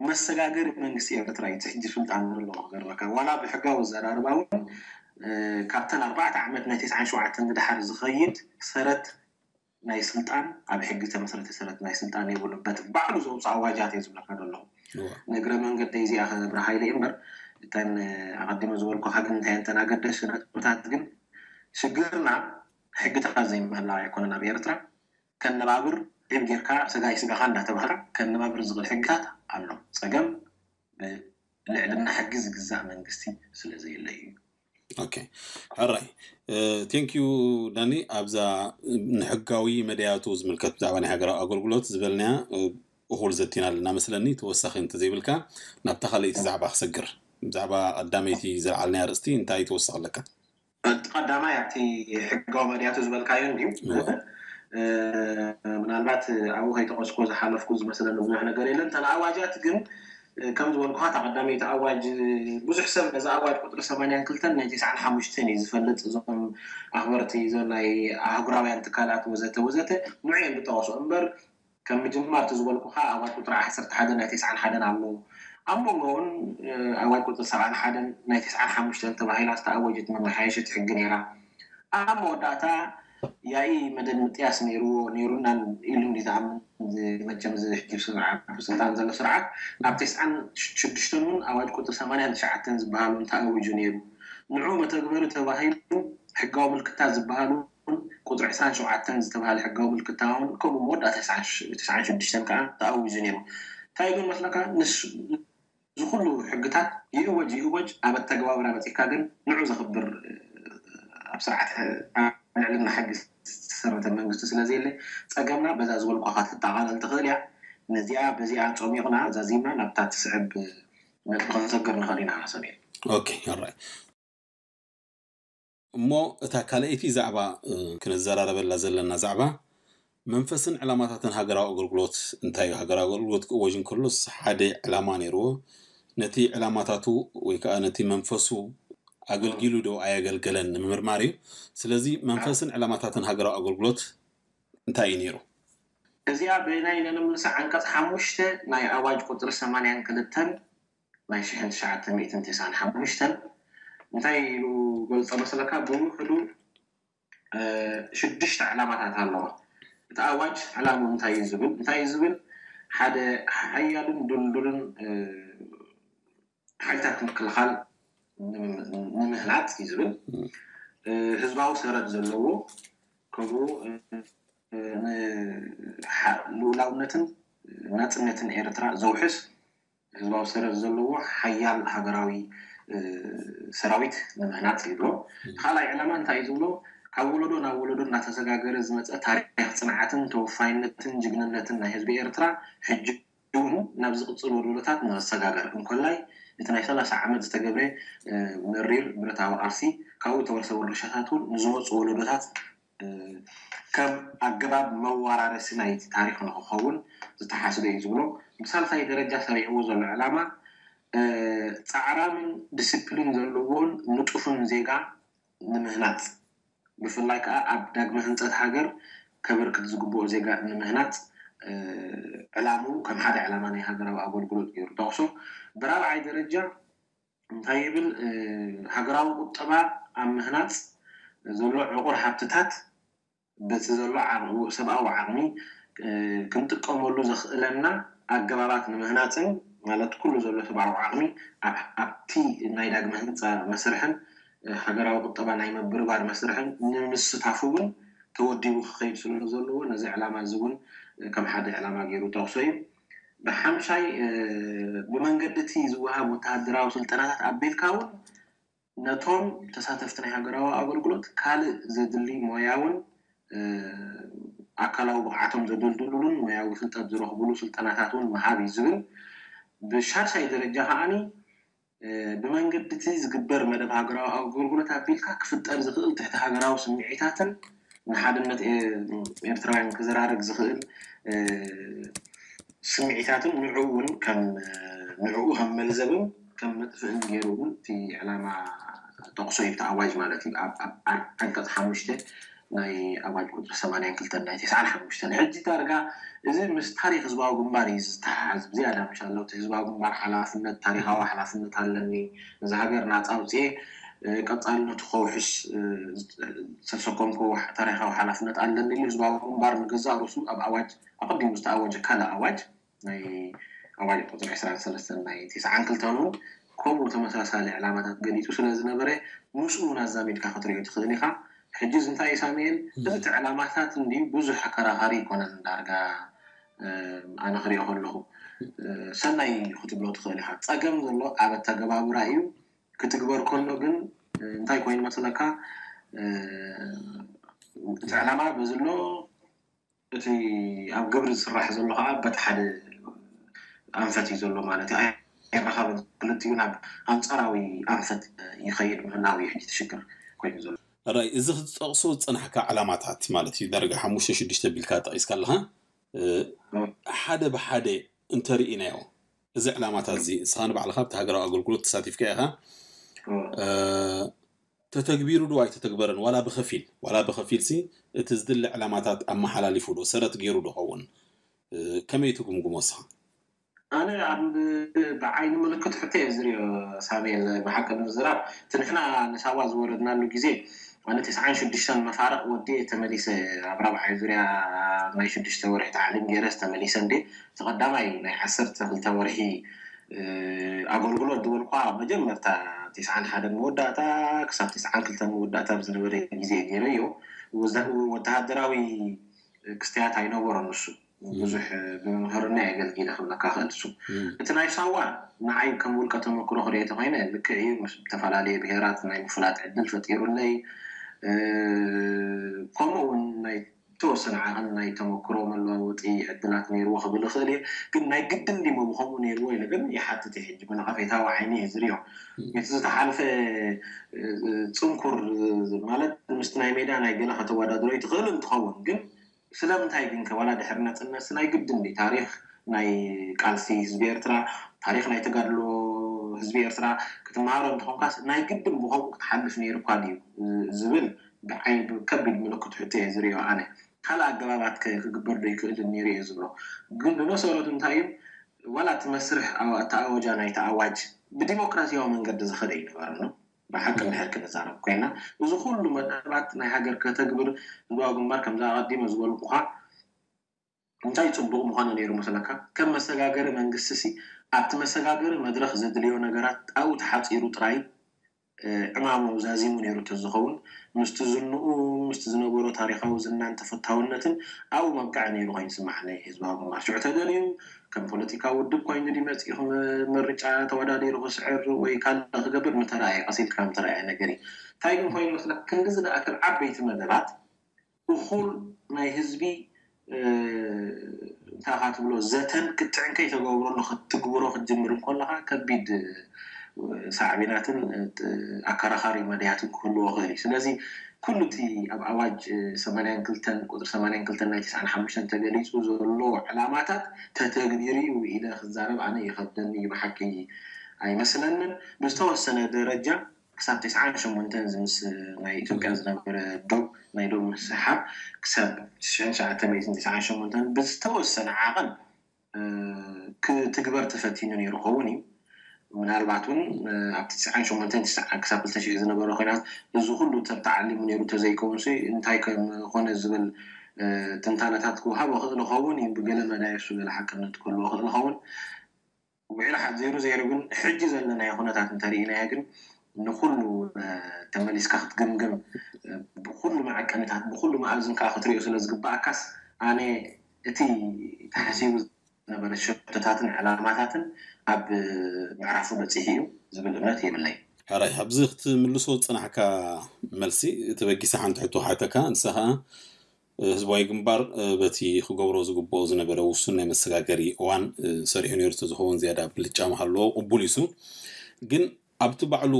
መሰጋገሪ መንግስቲ ኤርትራ እዩ ሕጂ ስልጣን ዘለዎ ክገርመካ ዋላ ብሕጋዊ ኣዘራርባ እውን ካብተን ኣርባዕተ ዓመት ናይ ተስዓን ሸውዓተን ንድሓር ዝኸይድ ሰረት ናይ ስልጣን፣ ኣብ ሕጊ ዝተመስረተ ሰረት ናይ ስልጣን የብሉን። በቲ ባዕሉ ዘውፅእ ኣዋጃት እየ ዝብለካ ዘለኹ። ንእግረ መንገደይ እዚኣ ከብርሃ ኢለ እምበር፣ እተን ኣቐዲመ ዝበልኩኻ ግን እንታይ እንተን ኣገደስቲ ነጥብታት ግን፣ ሽግርና ሕግታት ዘይምህላው ኣይኮነን። ኣብ ኤርትራ ከነባብር ዒብ ጌርካ ሰጋይ ስጋኻ እንዳተባህላ ከነባብር ዝኽእል ሕግታት ኣሎ። ፀገም ብልዕልና ሕጊ ዝግዛእ መንግስቲ ስለ ዘየለ እዩ። ኦኬ፣ ሕራይ። ቴንኪዩ ዳኒ። ኣብዛ ንሕጋዊ መድያቱ ዝምልከት ብዛዕባ ናይ ሃገራዊ ኣገልግሎት ዝበልናያ እኹል ዘቲና ኣለና መስለኒ። ተወሳኺ እንተዘይብልካ ናብታ ካልኣይቲ ዛዕባ ክሰግር። ብዛዕባ ቀዳመይቲ ዘልዓልናያ ርእስቲ እንታይ ተወሳኺ ኣለካ? እቲ ቀዳማይ ኣብቲ ሕጋዊ መድያቱ ዝበልካዮ እንድዩ። ምናልባት ኣብኡ ከይጠቐስኩ ዝሓለፍኩ ዝመስለኒ ብዙሕ ነገር የለን። እተን ኣዋጃት ግን ከም ዝበልኩኻ እታ ቀዳመይቲ ኣዋጅ ብዙሕ ሰብ ነዚ ኣዋጅ ቁፅሪ ሰማንያን ክልተን ናይ ተስዓን ሓሙሽተን እዩ ዝፈልጥ። እዞም ኣኽበርቲ እዞም ናይ ኣህጉራውያን ትካላት ወዘተ ወዘተ ንዑ እዮም ዝጠቐሱ እምበር ከም ምጅማር እቲ ዝበልኩኻ ኣዋጅ ቁፅሪ ዓሰርተ ሓደ ናይ ተስዓን ሓደን ኣሎ። ኣብ መንጎ እውን ኣዋጅ ቁፅሪ ሰብዓን ሓደን ናይ ተስዓን ሓሙሽተን ተባሂላ ዝተኣወጀት መመሓየሸት ሕጊ ነይራ። ኣብ መወዳእታ ያኢ መደብ ምጥያስ ነይርዎ ነይሩና ኢሉ እንዲ ዝኣምን መቸም እዚ ሕጂ ስልጣን ዘሎ ስርዓት ኣብ ተስዓን ሽዱሽተን እውን ኣዋጅ ቁፅሪ ሰማንያን ትሽዓተን ዝበሃሉ እንተኣውጁ ነይሩ። ንዑ መተግበሪ ተባሂሉ ሕጋዊ ምልክታት ዝበሃሉ እውን ቁፅሪ ዕስራን ሸውዓተን ዝተባሃለ ሕጋዊ ምልክታ እውን ከምኡ መወዳእታ ተስዓን ሽዱሽተን ከዓ ተኣዊጁ ነይሩ። እንታይ ግን መስለካ ንሱ እዚ ኩሉ ሕግታት ይእወጅ ይእወጅ ኣብ ኣተገባብራ በፂካ ግን ንዑ ዘኽብር ኣብ ስርዓት ልዕልና ሕጊ ዝተሰረተ መንግስቲ ስለዘየለ ፀገምና በዛ ዝበልኳ ክትጠቓለል ትኽእል እያ። ነዚኣ በዚኣ ፆሚቕና ዛዚምና ናብታ ትስዕብ ነጥቢ ክንሰግር ንኽእል ኢና። ሰሜን ኦኬ፣ ኦራይት። እሞ እታ ካልኣይቲ ዛዕባ ክንዘራረበላ ዘለና ዛዕባ መንፈስን ዕላማታትን ሃገራዊ ኣገልግሎት እንታይ እዩ? ሃገራዊ ኣገልግሎት ክእወጅ እንከሎስ ሓደ ዕላማ ነይርዎ። ነቲ ዕላማታቱ ወይ ከዓ ነቲ መንፈሱ ኣገልጊሉ ዶ ኣየገልገለን ንምምርማር እዩ። ስለዚ መንፈስን ዕላማታትን ሃገራዊ ኣገልግሎት እንታይ እዩ ነይሩ? እዚኣ ብናይ ነንምልሳ ዓንቀፅ ሓሙሽተ ናይ ኣዋጅ ቁፅሪ ሰማንያን ክልተን ናይ ሽሕን ትሽዓተ ሚእትን ተስዓን ሓሙሽተን እንታይ ኢሉ ገልፆ መስለካ? ብውሕዱ ሽዱሽተ ዕላማታት ኣለዋ። እቲ ኣዋጅ ዕላሙ እንታይ እዩ ዝብል እንታይ እዩ ዝብል ሓደ ሓያልን ድልዱልን ሓይልታት ምክልኻል ንምህናፅ እዩ ዝብል፣ ህዝባዊ ሰረት ዘለዎ፣ ከምኡ ልኡላውነትን ናፅነትን ኤርትራ ዘውሕስ ህዝባዊ ሰረት ዘለዎ ሓያል ሃገራዊ ሰራዊት ንምህናፅ ይብሎ። ካልኣይ ዕላማ እንታይ እዩ ዝብሎ? ካብ ወለዶ ናብ ወለዶ እናተሰጋገረ ዝመፀ ታሪክ ፅንዓትን ተወፋይነትን ጅግንነትን ናይ ህዝቢ ኤርትራ ሕጂ እውን ናብ ዝቕፅል ወለዶታት ንክሰጋገር እንኮላይ እቲ ናይ ሰላሳ ዓመት ዝተገብረ መሪር ብረታዊ ቃልሲ ካብኡ ዝተወርሰ ውርሻታት እውን ንዝመፁ ወለዶታት ከም ኣገባብ መወራረሲ ናይቲ ታሪክ ንክኸውን ዝተሓስበ እዩ ዝብሎ። ብሳልሳይ ደረጃ ሰሪዕዎ ዘሎ ዕላማ ፃዕራምን ዲስፕሊን ዘለዎን ንጡፍን ዜጋ ንምህናፅ ብፍላይ ከዓ ኣብ ዳግመ ህንፀት ሃገር ከበርክት ዝግብኦ ዜጋ ንምህናፅ ዕላምኡ ከም ሓደ ዕላማ ናይ ሃገራዊ ኣገልግሎት ገይሩ ጠቕሶ። ብራብዓይ ደረጃ እንታይ ይብል? ሃገራዊ ቁጠባ ኣብ ምህናፅ ዘሎ ዕቑር ሃብትታት በቲ ዘሎ ሰብኣዊ ዓቕሚ ክንጥቀመሉ ዘኽእለና ኣገባባት ንምህናፅን ማለት ኩሉ ዘሎ ሰብኣዊ ዓቕሚ ኣብቲ ናይ ዳግመ ህንፃ መስርሕን ሃገራዊ ቁጠባ ናይ ምብርባር መስርሕን ንምስታፍ እውን ተወዲቡ ክኸይድ ስለ ዘለዎ ነዚ ዕላማ እዚ እውን ከም ሓደ ዕላማ ገይሩ ጠቕሶ እዩ። ብሓምሻይ ብመንገዲ እቲ ዝወሃብ ወተሃደራዊ ስልጠናታት ኣቢልካ እውን ነቶም ተሳተፍቲ ናይ ሃገራዊ ኣገልግሎት ካልእ ዘድሊ ሞያውን ኣካላዊ ብቕዓቶም ዘደልድሉሉን ሞያዊ ፍልጠት ዝረኽቡሉ ስልጠናታት እውን ምሃብ እዩ ዝብል። ብሻድሻይ ደረጃ ከዓኒ ብመንገዲ እቲ ዝግበር መደብ ሃገራዊ ኣገልግሎት ኣቢልካ ክፍጠር ዝኽእል ትሕቲ ሃገራዊ ስምዒታትን ንሓድነት ኤርትራውያን ክዘራረግ ዝኽእል ስምዒታትን ንዕኡ እውን ከም ንዕኡ ከም መልዘብን ከም መጥፍእን ገይሩ እውን እቲ ዕላማ ጠቕሶ እዩ። ኣዋጅ ማለት እዩ። ኣብ ዓንቀፅ ሓሙሽተ ናይ ኣዋጅ ቁፅሪ ሰማንያን ክልተን ናይ ተስዓን ሓሙሽተን ሕጂ ዳርጋ እዚ ምስ ታሪክ ህዝባዊ ግንባር እዩ ዝተሓሓዝ። ብዝያዳ ምሻሎ እቲ ህዝባዊ ግንባር ሓላፍነት ታሪካዊ ሓላፍነት ኣለኒ ነዚ ሃገር ናፃ ኣውፅኤ ቀፃልነቱ ከውሕስ ዝተሰከምኩ ታሪካዊ ሓላፍነት ኣለኒ ኢሉ ህዝባዊ ግንባር ንገዛእ ርእሱ ኣብ ኣዋጅ ኣቐዲሙ ዝተኣወጀ ካልእ ኣዋጅ ናይ ኣዋጅ ቁፅሪ ዕስራን ሰለስተን ናይ ተስዓን ክልተን እውን ከምኡ ተመሳሳሊ ዕላማታት ገሊፁ ስለ ዝነበረ ምስኡ እውን ኣዛሚድካ ክትሪኦ ትኽእል ኢኻ። ሕጂ እዚ እንታይ እዩ ሳሙኤል? እዚ ዕላማታት እንዲ ብዙሕ ኣከራኻሪ ይኮነን ዳርጋ ኣነ ክሪኦ ከለኹ ሰናይ ክትብሎ ትኽእል ኢኻ። ፀገም ዘሎ ኣብ ኣተገባብራ እዩ። ክትግበር ከሎ ግን እንታይ ኮይኑ መስለካ? እቲ ዕላማ በዚ ኣሎ፣ እቲ ኣብ ግብሪ ዝስራሕ ዘሎ ከዓ በቲ ሓደ ኣንፈት እዩ ዘሎ ማለት እዩ። ኣይራኸብን። ክልቲኡ ናብ ኣንፃራዊ ኣንፈት ይኸይድ ምህላው እዩ ሕጂ እቲ ሽግር ኮይኑ ዘሎ። ራይ እዚ ክትጠቕሶ ዝፀናሕካ ዕላማታት ማለት እዩ ዳርጋ ሓሙሽተ ሽዱሽተ ቢልካ ጠቒስካ ኣለኻ። ሓደ ብሓደ እንተርኢናዮ እዚ ዕላማታት እዚ ንስኻ ንባዕልኻ ኣብቲ ሃገራዊ ኣገልግሎት ተሳቲፍካ ኢኻ። ተተግቢሩ ዶ ኣይተተግበረን ዋላ ብኸፊል ዋላ ብኸፊል ሲ እቲ ዝድለ ዕላማታት ኣመሓላሊፉ ዶ ሰረት ገይሩ ዶ ኸውን? ከመይ ትግምግሞ ንስኻ? ኣነ ኣብ ብዓይኒ ምልክት ሕቶ እየ ዝሪኦ። ሳሙኤል ብሓቂ ንምዝራብ እቲ ንሕና ንሳዋ ዝወረድናሉ ግዜ ኣነ ተስዓን ሽዱሽተን መፋርቕ ወዲኤ ተመሊሰ ኣብ ራብዓይ ዙርያ ናይ ሽዱሽተ ወርሒ ታዕሊም ገይረስ ተመሊሰ እንዴ እቲ ቀዳማይ ናይ ዓሰርተ ክልተ ወርሒ ኣገልግሎት ዝበልኳ መጀመርታ ተስዓን ሓደን መወዳእታ ክሳብ ተስዓን ክልተን መወዳእታ ብዝነበረ ግዜ ገይረዮ። ወታሃደራዊ ክስተያት ኣይነበሮን ንሱ ብዙሕ ብመምህርና የገልጊለ ክብለካ ክእል እሱ እቲ ናይ ሳዋ ንዓይ ከም ውልቀ ተመክሮ ክሪኦ ተኮይነ ልክዕ እዩ ምስ ዝተፈላለየ ብሄራት ናይ ምፍላጥ ዕድል ፈጢሩለይ ከምኡ እውን ናይ ተወሰነ ዓቐን ናይ ተመክሮ መለዋወጢ ዕድላት ነይርዎ ክብል ይኽእል እየ ግን ናይ ግድን ዲሞ ብከምኡ ነይርዎ ኢለ ግን ይሓትት እየ ሕጂ ብነቐፌታዊ ዓይኒ እየ ዝሪኦ እቲ ዝተሓልፈ ፅንኩር ማለት ምስቲ ናይ ሜዳ ናይ ገለ ከተወዳድሮ ይትኽእል እንትኸውን ግን ስለምንታይ ግን ከ ዋላ ድሕሪ ናፅነት ናይ ግድን ድዩ ታሪክ ናይ ቃልሲ ህዝቢ ኤርትራ ታሪክ ናይ ተጋድሎ ህዝቢ ኤርትራ ክትመሃሮ እንተኾንካስ ናይ ግድን ብኸምኡ ክትሓልፍ ነይሩካ ድዩ ዝብል ብዓይ ከቢድ ምልክት ሕቶ እየ ዝሪኦ ኣነ ካልእ ኣገባባት ከ ክግበር ዶ ይክእልን ነይሩ እየ ዝብሎ ግን ብመሰረቱ እንታይ እዩ ዋላ እቲ መስርሕ ኣተኣወጃ ናይቲ ኣዋጅ ብዲሞክራሲያዊ መንገዲ ዝኸደ ይነበረ ብሓቂ እንድሕር ክንዛረብ ኮይና እዚ ኩሉ መደባት ናይ ሃገር ከተግብር ህዝባዊ ግንባር ከምዚ ኣቐዲመ ዝበልኩኻ እንታይ ፅቡቕ ምኾነ ነይሩ መስለካ? ከም መሰጋገሪ መንግስቲ ሲ ኣብቲ መሰጋገሪ መድረኽ ዘድልዮ ነገራት ኣብኡ ተሓፂሩ ጥራይ ዕማሙ ዛዚሙ ነይሩ ተዝኸውን ምስቲ ዝንኡ ምስቲ ዝነበሮ ታሪኻዊ ዝናን ተፈታውነትን ኣብኡ መብቅዐ ነይሩ ኮይኑ ይስማዓኒ ህዝባዊ ግንባር ሽዑ ተደልዩ ከም ፖለቲካዊ ውድብ ኮይኑ ድዩ መፂኡ ምርጫ ተወዳዲሩ ክስዕር ወይ ካልእ ክገብር ምተረኣየ ቀስ ኢልካ ምተረኣየ ነገር እዩ እንታይ ግን ኮይኑ መስለካ ክንዲ ዝለኣክል ዓበይቲ መደባት እኹል ናይ ህዝቢ እንታይ ኢኻ ትብሎ ዘተን ክትዕን ከይተገብረሉ ክትትግብሮ ክትጅምር እንከለኻ ከቢድ ሳዕቤናትን ኣከራኻሪ መድያትን ክህልዎ ይኽእል እዩ ስለዚ ኩሉ እቲ ኣብ ኣዋጅ ሰማንያን ክልተን ቁፅሪ ሰማንያን ክልተን ናይ ተስዓን ሓሙሽተን ተገሊፁ ዘሎ ዕላማታት ተተግቢሩ እዩ ኢለ ክዛረብ ኣነ ይኸብደኒ እዩ ብሓቂ ኣይመስለንን ብዝተወሰነ ደረጃ ክሳብ ተስዓን ሸሞንተን እዚ ምስ ናይ ኢትዮጵያ ዝነበረ ዶብ ናይ ዶብ ምስሕሓብ ክሳብ ትሽዓን ትሽዓተ ሚእትን ተስዓን ሸሞንተን ብዝተወሰነ ዓቐን ክትግበር ተፈቲኑ ነይሩ ክኸውን እዩ። ምናልባት እውን ኣብቲ ትስዓን ሸሞንተን ክሳብ ክልተ ሽሕ ዝነበረ ኮይናት እዚ ኩሉ ሰብ ተዓሊሙ ነይሩ ተዘይከውን እንታይ ከምኾነ ዝብል ትንታነታት ክወሃቦ ክእል ኸውን እዩ። ብገለ መዳይ እሱ ገለ ሓቅነት ክህልዎ ክእል ኸውን። ውዒሉ ሓት ዘይሩ ዘይሩ ግን ሕጂ ዘለናዮ ኩነታት እንተሪኢናዮ ግን ንኩሉ ተመሊስካ ክትግምግም ብኩሉ መዐቀኒታት ብኩሉ መኣዝን ከዓ ክትሪኦ ስለ ዝግባኣካስ ኣነ እቲ ተሓሲቡ ዝነበረ ሸቶታትን ዕላማታትን ኣብ ምዕራፉ በፂሑ እዩ ዝብል እምነት የብለይ። ሕራይ ኣብዚ ክትምልሶ ዝፀናሕካ መልሲ ተበጊሰ ሓንቲ ሕቶ ክሓተካ ንሳ ከዓ ህዝባዊ ግንባር በቲ ክገብሮ ዝግብኦ ዝነበረ ውሱን ናይ መሰጋገሪ እዋን ሰሪሑ ነይሩ ተዝኸውን ዝያዳ ብልጫ ምሃለዎ ቅቡል እዩ። ግን ኣብቲ ባዕሉ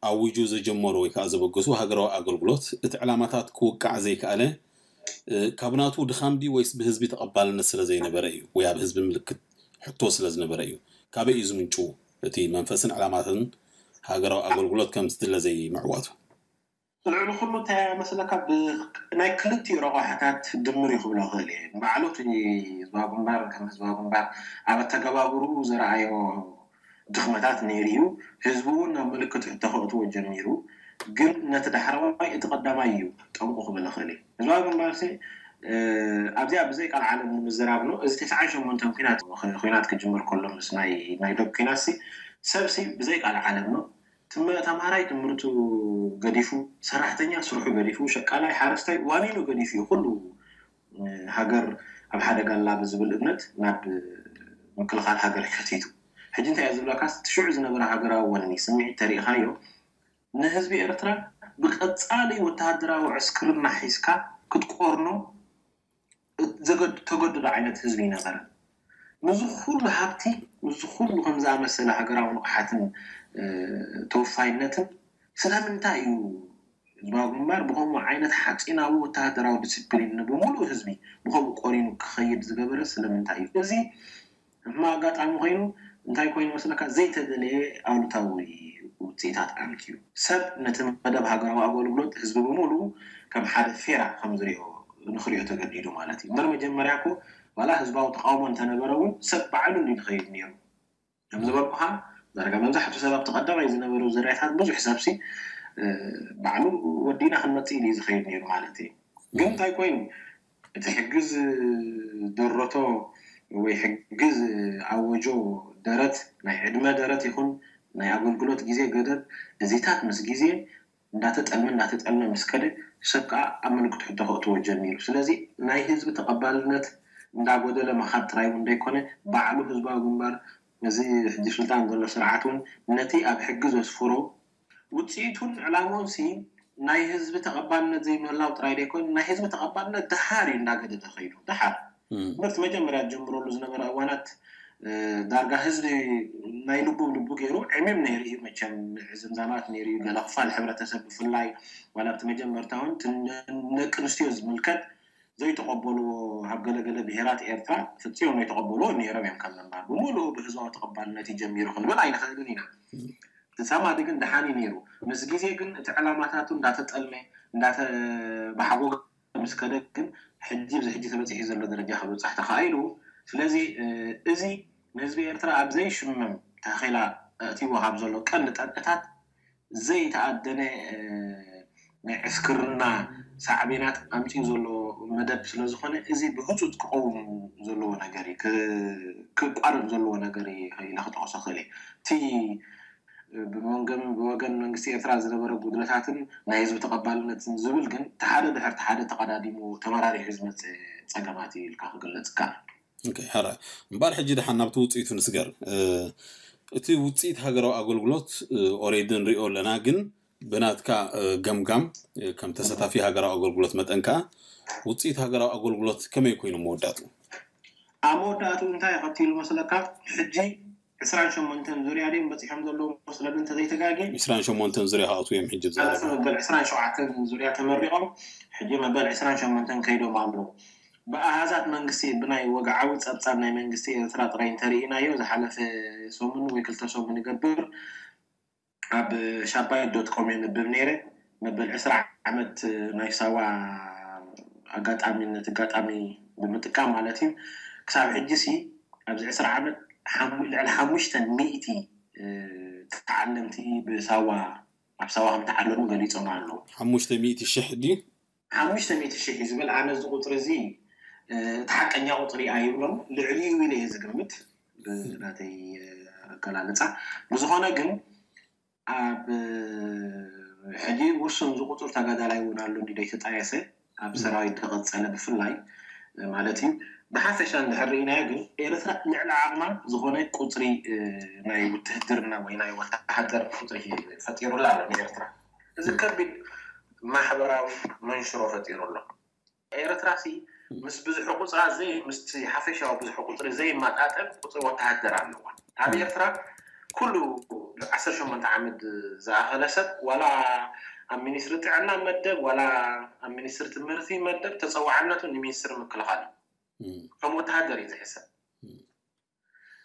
ኣዊጁ ዘጀመሮ ወይ ከዓ ዘበገሱ ሃገራዊ ኣገልግሎት እቲ ዕላማታት ክውቃዕ ዘይከኣለ ካብ ናቱ ድኻም ድዩ ወይስ ብህዝቢ ተቐባልነት ስለ ዘይነበረ እዩ ወይ ኣብ ህዝቢ ምልክት ሕቶ ስለ ዝነበረ እዩ? ካበይ እዩ ዝምንጩ እቲ መንፈስን ዕላማትን ሃገራዊ ኣገልግሎት ከም ዝድለ ዘይምዕዋቱ? ልዕሊ ኩሉ እንታይ መስለካ ናይ ክልቲኡ ረቋሕታት ድምር እዩ ክብሎ ክእል እየ። ባዕሉ እቲ ህዝባዊ ግንባር ከም ህዝባዊ ግንባር ኣብ ኣተገባብርኡ ዘረኣዮ ድኽመታት ነይሩ እዩ። ህዝቢ እውን ናብ ምልክት ሕቶ ከእትዎ ጀሚሩ። ግን ነቲ ዳሕረዋይ እቲ ቀዳማይ እዩ ጠንቁ ክብል እኽእል እየ። ህዝባዊ ግንባርሲ ኣብዚኣ ብዘይ ቃል ዓለም ንምዝራብ ነው። እዚ ተስዓን ሸሞንተን ኩናት ኩናት ክጅምር ከሎ ምስ ናይ ናይ ዶብ ኩናትሲ ሰብሲ ብዘይ ቃል ዓለም ነው። ትመ- ተምሃራይ ትምህርቱ ገዲፉ፣ ሰራሕተኛ ስርሑ ገዲፉ፣ ሸቃላይ ሓረስታይ ዋኒኑ ገዲፉ እዩ ኩሉ ሃገር ኣብ ሓደጋ ኣላ ብዝብል እምነት ናብ ምክልኻል ሃገር ከቲቱ። ሕጂ እንታይ እየ ዝብለካ? እቲ ሽዑ ዝነበረ ሃገራዊ ወኒ ስምዒት ተሪኢኻዮ፣ ንህዝቢ ኤርትራ ብቐጻሊ ወተሃደራዊ ዕስክርና ሒዝካ ክትቆርኖ ዘገድ- ተገድዶ ዓይነት ህዝቢ ይነበረ። ምስዚ ኩሉ ሃብቲ፣ ምስዚ ኩሉ ከም ዝኣመሰለ ሃገራዊ ንቕሓትን ተወፋይነትን ስለምንታይ እዩ ህዝባዊ ግንባር ብኸምኡ ዓይነት ሓፂናዊ ወተሃደራዊ ዲስፕሊን ንብምሉእ ህዝቢ ብኸምኡ ቆሪኑ ክኸይድ ዝገበረ ስለምንታይ እዩ? እዚ ሕማቕ ኣጋጣሚ ኮይኑ እንታይ ኮይኑ መስለካ? ዘይተደለየ ኣሉታዊ ውፅኢታት ኣምፅኡ። ሰብ ነቲ መደብ ሃገራዊ ኣገልግሎት ህዝቢ ብምሉኡ ከም ሓደ ፌራ ከም ዝሪኦ ንክሪኦ ተገዲዱ ማለት እዩ። እምበር መጀመርያ እኮ ዋላ ህዝባዊ ተቃውሞ እንተነበረ እውን ሰብ ባዕሉ እንዲ ዝኸይድ ነይሩ። ከም ዝበልኩኻ ዳርጋ መብዛሕትኡ ሰብ ኣብቲ ቀዳማይ ዝነበሩ ዝርያታት ብዙሕ ሰብሲ ባዕሉ ወዲና ክንመፅእ ኢሉ እዩ ዝኸይድ ነይሩ ማለት እዩ። ግን እንታይ ኮይኑ እቲ ሕጊ ዝደረቶ ወይ ሕጊ ዝኣወጆ ደረት ናይ ዕድመ ደረት ይኹን ናይ ኣገልግሎት ግዜ ገደብ እዚታት ምስ ግዜ እንዳተጠልመ እንዳተጠልመ ምስ ከደ ሰብ ከዓ ኣብ ምልክት ሕቶ ከእትዎ ጀሚሩ። ስለዚ ናይ ህዝቢ ተቐባልነት እንዳጎደለ ምኻድ ጥራይ እውን ዘይኮነ ባዕሉ ህዝባዊ ግንባር ነዚ ሕጂ ስልጣን ዘሎ ስርዓት እውን ነቲ ኣብ ሕጊ ዘስፍሮ ውፅኢቱን ዕላማውን ሲ ናይ ህዝቢ ተቐባልነት ዘይምህላው ጥራይ ዘይኮነ ናይ ህዝቢ ተቐባልነት ደሓር እዩ እንዳገደደ ከይዱ። ደሓር ምርት መጀመርያ ዝጀምረሉ ዝነበረ እዋናት ዳርጋ ህዝቢ ናይ ልቡ ልቡ ገይሩ ዕሚም ነይሩ እዩ። መቸም ዝምዛማት ነይሩ እዩ። ገለ ክፋል ሕብረተሰብ ብፍላይ ዋላ ኣብቲ መጀመርታ እውን ነቂ ኣንስትዮ ዝምልከት ዘይተቐበልዎ ኣብ ገለገለ ብሄራት ኤርትራ ፍፂኦም ዘይተቐበልዎ ነይሮም እዮም። ከም ምንባር ብምሉኡ ብህዝባዊ ተቐባልነት እዩ ጀሚሩ ክንብል ኣይንኽእልን ኢና። እቲ ሰማዲ ግን ደሓን እዩ ነይሩ። ምስ ግዜ ግን እቲ ዕላማታቱ እንዳተጠልመ እንዳተባሕጎገ ምስ ከደ ግን ሕጂ ብዚ ሕጂ ተበፂሑ ዘሎ ደረጃ ክበፃሕ ተኻኢሉ። ስለዚ እዚ ንህዝቢ ኤርትራ ኣብ ዘይሽመም ታኼላ ኣእትይዎ ካብ ዘሎ ቀንዲ ጠንቅታት ዘይተኣደነ ናይ ዕስክርና ሳዕቤናት ኣምፅኡ ዘሎ መደብ ስለዝኾነ እዚ ብህፁፅ ክቀውም ዘለዎ ነገር እዩ። ክቋረፅ ዘለዎ ነገር እዩ ኢለ ክጠቕሶ ክእል እየ። እቲ ብመንገም ብወገን መንግስቲ ኤርትራ ዝነበረ ጉድለታትን ናይ ህዝቢ ተቐባልነትን ዝብል ግን ተሓደ ድሕር ተሓደ ተቐዳዲሙ ተመራሪሑ ዝመፀ ፀገማት እዩ ኢልካ ክግለፅ ይከኣል። ሕራይ እምበኣር ሕጂ ደሓን ናብቲ ውፅኢቱ ንስገር። እቲ ውፅኢት ሃገራዊ ኣገልግሎት ኦሬዲ ንሪኦ ኣለና፣ ግን ብናትካ ገምጋም ከም ተሳታፊ ሃገራዊ ኣገልግሎት መጠን ከዓ ውፅኢት ሃገራዊ ኣገልግሎት ከመይ ኮይኑ መወዳእቱ? ኣብ መወዳእቱ እንታይ ይኸትሉ መስለካ? ሕጂ ዕስራን ሸሞንተን ዙርያ ድዮም በፂሖም ዘለዉ መስለኒ እንተዘይተጋጌ። ዕስራን ሸሞንተን ዙርያ ክኣትዉ እዮም ሕጂ ዝዛረቡ። መበል ዕስራን ሸውዓተን ዙርያ ተመሪቖም ሕጂ መበል ዕስራን ሸሞንተን ከይዶም ኣለዉ። ብኣሃዛት መንግስቲ ብናይ ወግዓዊ ፀብፃብ ናይ መንግስቲ ኤርትራ ጥራይ እንተርኢናዮ ዝሓለፈ ሰሙን ወይ ክልተ ሰሙን ይገብር ኣብ ሻባይ ዶት ኮም የንብብ ነይረ። መበል ዕስራ ዓመት ናይ ሳዋ ኣጋጣሚ ነቲ ኣጋጣሚ ብምጥቃም ማለት እዩ ክሳብ ሕጂ ሲ ኣብዚ ዕስራ ዓመት ልዕሊ ሓሙሽተ ሚእቲ ተዓለምቲ ብሳዋ ኣብ ሳዋ ከም ተዓለሙ ገሊፆም ኣለዉ። ሓሙሽተ ሚእቲ ሽሕ ድዩ? ሓሙሽተ ሚእቲ ሽሕ እዩ ዝብል። ኣነ እዚ ቁፅሪ እዚ እቲ ሓቀኛ ቁፅሪ ኣይብሎን፣ ልዕሊኡ ኢለ እየ ዝግምት ብናተይ ኣገላልፃ። ብዝኾነ ግን ኣብ ሕጂ ውሱን ዝቁፅር ተጋዳላይ እውን ኣሎ እንዲ ዘይተጣየሰ ኣብ ሰራዊት ተቐፀለ ብፍላይ ማለት እዩ። ብሓፈሻ እንድሕር ርኢናዮ ግን ኤርትራ ልዕሊ ዓቕማ ዝኾነ ቁፅሪ ናይ ውትህድርና ወይ ናይ ወተሃደር ቁፅሪ ፈጢሩላ ኣሎ ንኤርትራ። እዚ ከቢድ ማሕበራዊ መንሽሮ ፈጢሩ ኣሎ። ኤርትራ ሲ ምስ ብዝሒ ቁፅራ ዘይ ምስቲ ሓፈሻዊ ብዝሒ ቁፅሪ ዘይመጣጠን ቁፅሪ ወተሃደር ኣለዋ። ኣብ ኤርትራ ኩሉ ዓሰርተ ሸሞንተ ዓመት ዝኣኸለ ሰብ ዋላ ኣብ ሚኒስትሪ ጥዕና መደብ ዋላ ኣብ ሚኒስትሪ ትምህርቲ መደብ ተፀዋዕነቱ ንሚኒስትሪ ምክልኻል እዩ። ከም ወተሃደር እዩ ዝሕሰብ።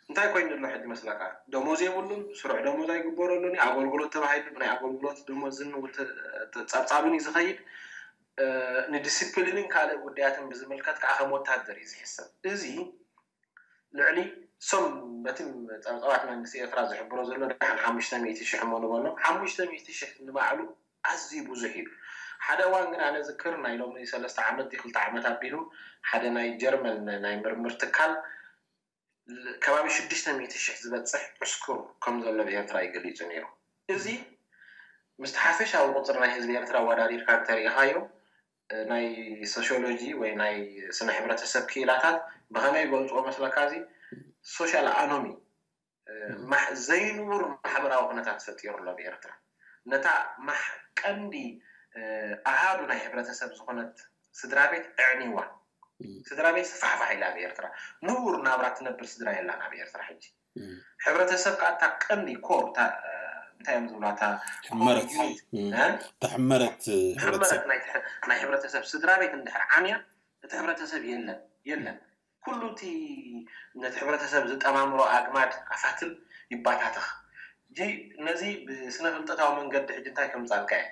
እንታይ ኮይኑ ኣሎ ሕጂ መስለካ? ደሞዝ የብሉን፣ ስሩዕ ደሞዝ ኣይግበረሉን እዩ። ኣገልግሎት ተባሂሉ ብናይ ኣገልግሎት ደሞዝን ፀብፃብን እዩ ዝኸይድ። ንዲስፕሊንን ካልእ ጉዳያትን ብዝምልከት ከዓ ከም ወታደር እዩ ዝሕሰብ። እዚ ልዕሊ እሶም በቲ ጸብጻባት መንግስቲ ኤርትራ ዝሕብሮ ዘሎ ደሓን ሓሙሽተ ሚእቲ ሽሕ እሞ ንበሎ ሓሙሽተ ሚእቲ ሽሕ ንባዕሉ ኣዝዩ ብዙሕ እዩ። ሓደ እዋን ግን ኣነ ዝክር ናይ ሎሚ ሰለስተ ዓመት ዲ ክልተ ዓመት ኣቢሉ ሓደ ናይ ጀርመን ናይ ምርምር ትካል ከባቢ ሽዱሽተ ሚእቲ ሽሕ ዝበፅሕ ዕስኩር ከም ዘሎ ብኤርትራ ይገሊጹ ነይሩ። እዚ ምስቲ ሓፈሻዊ ቁፅሪ ናይ ህዝቢ ኤርትራ ኣወዳዲርካ እንተሪኢኻዮ ናይ ሶሽዮሎጂ ወይ ናይ ስነ ሕብረተሰብ ክኢላታት ብኸመይ ይገልፅዎ መስለካ? እዚ ሶሻል ኣኖሚ ዘይንቡር ማሕበራዊ ኩነታት ፈጢሩ ኣሎ ብኤርትራ። ነታ ማሕ ቀንዲ ኣሃዱ ናይ ሕብረተሰብ ዝኾነት ስድራ ቤት ኣዕኒዋ። ስድራ ቤት ስፋሕፋሕ ኢላ ኣብ ኤርትራ። ንቡር ናብራ ትነብር ስድራ የላን ኣብ ኤርትራ ሕጂ። ሕብረተሰብ ከዓ እታ ቀንዲ ኮር እንታይ እዮም ዝብላ እታ ሕመረት ሕመረት ናይ ሕብረተሰብ ስድራ ቤት እንድሕር ዓንያ እቲ ሕብረተሰብ የለን የለን። ኩሉ እቲ ነቲ ሕብረተሰብ ዝጠማምሮ ኣግማድ ኣፋትል ይባታተኽ። ነዚ ብስነ ፍልጠታዊ መንገዲ ሕጂ እንታይ ከምፃልካ እየ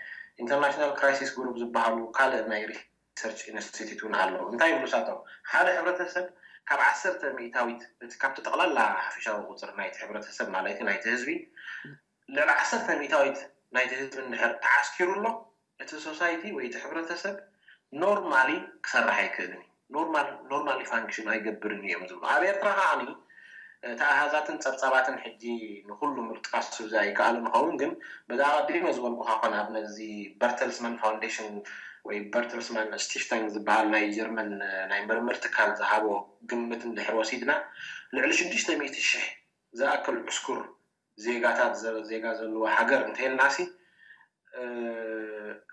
ኢንተርናሽናል ክራይሲስ ግሩፕ ዝበሃሉ ካልእ ናይ ሪሰርች ኢንስቲትዩት እውን ኣለዉ። እንታይ ይብሉ ሳቶም ሓደ ሕብረተሰብ ካብ ዓሰርተ ሚእታዊት እቲ ካብቲ ጠቕላላ ሓፈሻዊ ቁፅሪ ናይቲ ሕብረተሰብ ማለት ናይቲ ህዝቢ ልዕሊ ዓሰርተ ሚእታዊት ናይቲ ህዝቢ እንድሕር ተዓስኪሩ ኣሎ እቲ ሶሳይቲ ወይ እቲ ሕብረተሰብ ኖርማሊ ክሰርሕ ኣይክእልን እዩ። ኖርማሊ ፋንክሽን ኣይገብርን እዮም ዝብሉ። ኣብ ኤርትራ ከዓኒ እቲ ኣሃዛትን ፀብፃባትን ሕጂ ንኩሉ ምጥቃስ ስብዚ ኣይከኣልን ይኸውን፣ ግን በዛ ኣቐዲመ ዝበልኩካ ኮነ ኣብ ነዚ በርተልስማን ፋውንዴሽን ወይ በርተልስማን ስቲፍተንግ ዝበሃል ናይ ጀርመን ናይ ምርምር ትካል ዝሃቦ ግምት እንድሕር ወሲድና ልዕሊ ሽዱሽተ ሚእቲ ሽሕ ዝኣክል ዕስኩር ዜጋታት ዜጋ ዘለዎ ሃገር እንተይልናሲ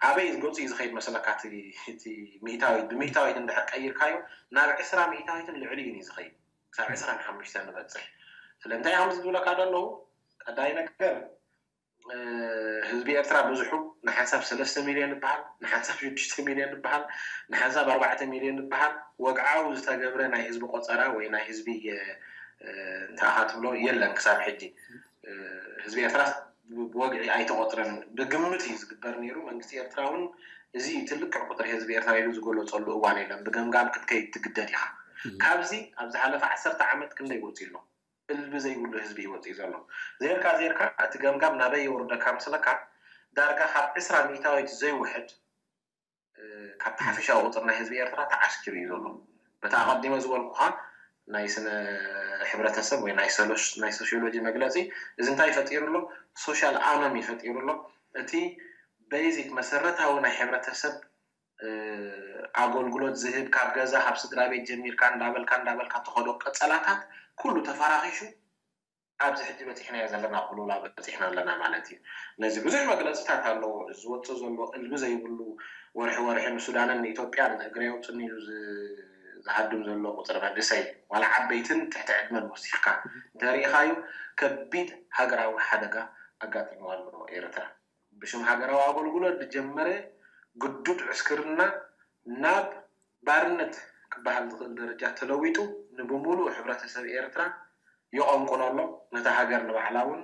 ኣበይ ገፁ እዩ ዝኸይድ መሰለካ? እቲ ሚእታዊት ብሚእታዊት እንድሕር ቀይርካዮ ናብ ዕስራ ሚእታዊትን ልዕሊ እዩ ዝኸይድ፣ ክሳብ ዕስራን ሓሙሽተን ንበፅሕ። ስለምንታይ ከም ዝብለካ ዘለዉ ቀዳይ ነገር ህዝቢ ኤርትራ ብዙሑ ንሓንሳብ ሰለስተ ሚልዮን ይበሃል፣ ንሓንሳብ ሽዱሽተ ሚልዮን ይበሃል፣ ንሓንሳብ ኣርባዕተ ሚልዮን ይበሃል። ወግዓዊ ዝተገብረ ናይ ህዝቢ ቆፀራ ወይ ናይ ህዝቢ እንታይ ኢኻ ትብሎ የለን ክሳብ ሕጂ። ህዝቢ ኤርትራ ብወግዒ ኣይተቆፅረን፣ ብግምት እዩ ዝግበር ነይሩ። መንግስቲ ኤርትራ እውን እዚ ትልቅዕ ቁፅሪ ህዝቢ ኤርትራ ኢሉ ዝገለፀሉ እዋን የለን። ብገምጋም ክትከይድ ትግደድ ኢኻ። ካብዚ ኣብ ዝሓለፈ ዓሰርተ ዓመት ክንደይ ወፂኡ ኣሎ? እልቢ ዘይብሉ ህዝቢ ይወፅእ ዘሎ። ዜርካ ዜርካ እቲ ገምጋም ናበይ የውርደካ መስለካ? ዳርጋ ካብ ዕስራ ሚእታዊት ዘይውሕድ ካብቲ ሓፈሻዊ ቁፅሪ ናይ ህዝቢ ኤርትራ ተዓስኪሩ እዩ ዘሎ። በቲ ኣቐዲመ ዝበልኩኻ ናይ ስነ ሕብረተሰብ ወይ ናይ ሶሎሽ- ናይ ሶሽዮሎጂ መግለፂ እዚ እንታይ ፈጢሩ ኣሎ? ሶሻል ኣኖሚ ፈጢሩ ኣሎ። እቲ ቤዚክ መሰረታዊ ናይ ሕብረተሰብ ኣገልግሎት ዝህብ ካብ ገዛ ካብ ስድራ ቤት ጀሚርካ እንዳበልካ እንዳበልካ ተኸዶ ቀጸላታት ኩሉ ተፈራኺሹ ኣብዚ ሕጂ በፂሕናዮ ዘለና ቁሉላ በፂሕና ኣለና ማለት እዩ። ነዚ ብዙሕ መግለፅታት ኣለዎ። እዚ ዝወፅእ ዘሎ እልቢ ዘይብሉ ወርሒ ወርሒ ንሱዳንን ንኢትዮጵያን እግረ የውፅኒ ኢሉ ዝሃድም ዘሎ ቁፅሪ መንእሰይ ዋላ ዓበይትን ትሕቲ ዕድመን ወሲኽካ እንተሪኢኻዩ ከቢድ ሃገራዊ ሓደጋ ኣጋጢሙ ኣሎ ኤርትራ። ብሽም ሃገራዊ ኣገልግሎት ዝጀመረ ግዱድ ዕስክርና ናብ ባርነት ክበሃል ዝኽእል ደረጃ ተለዊጡ ንብሙሉእ ሕብረተሰብ ኤርትራ ይቐንቁኖ ኣሎ። ነታ ሃገር ንባዕላ እውን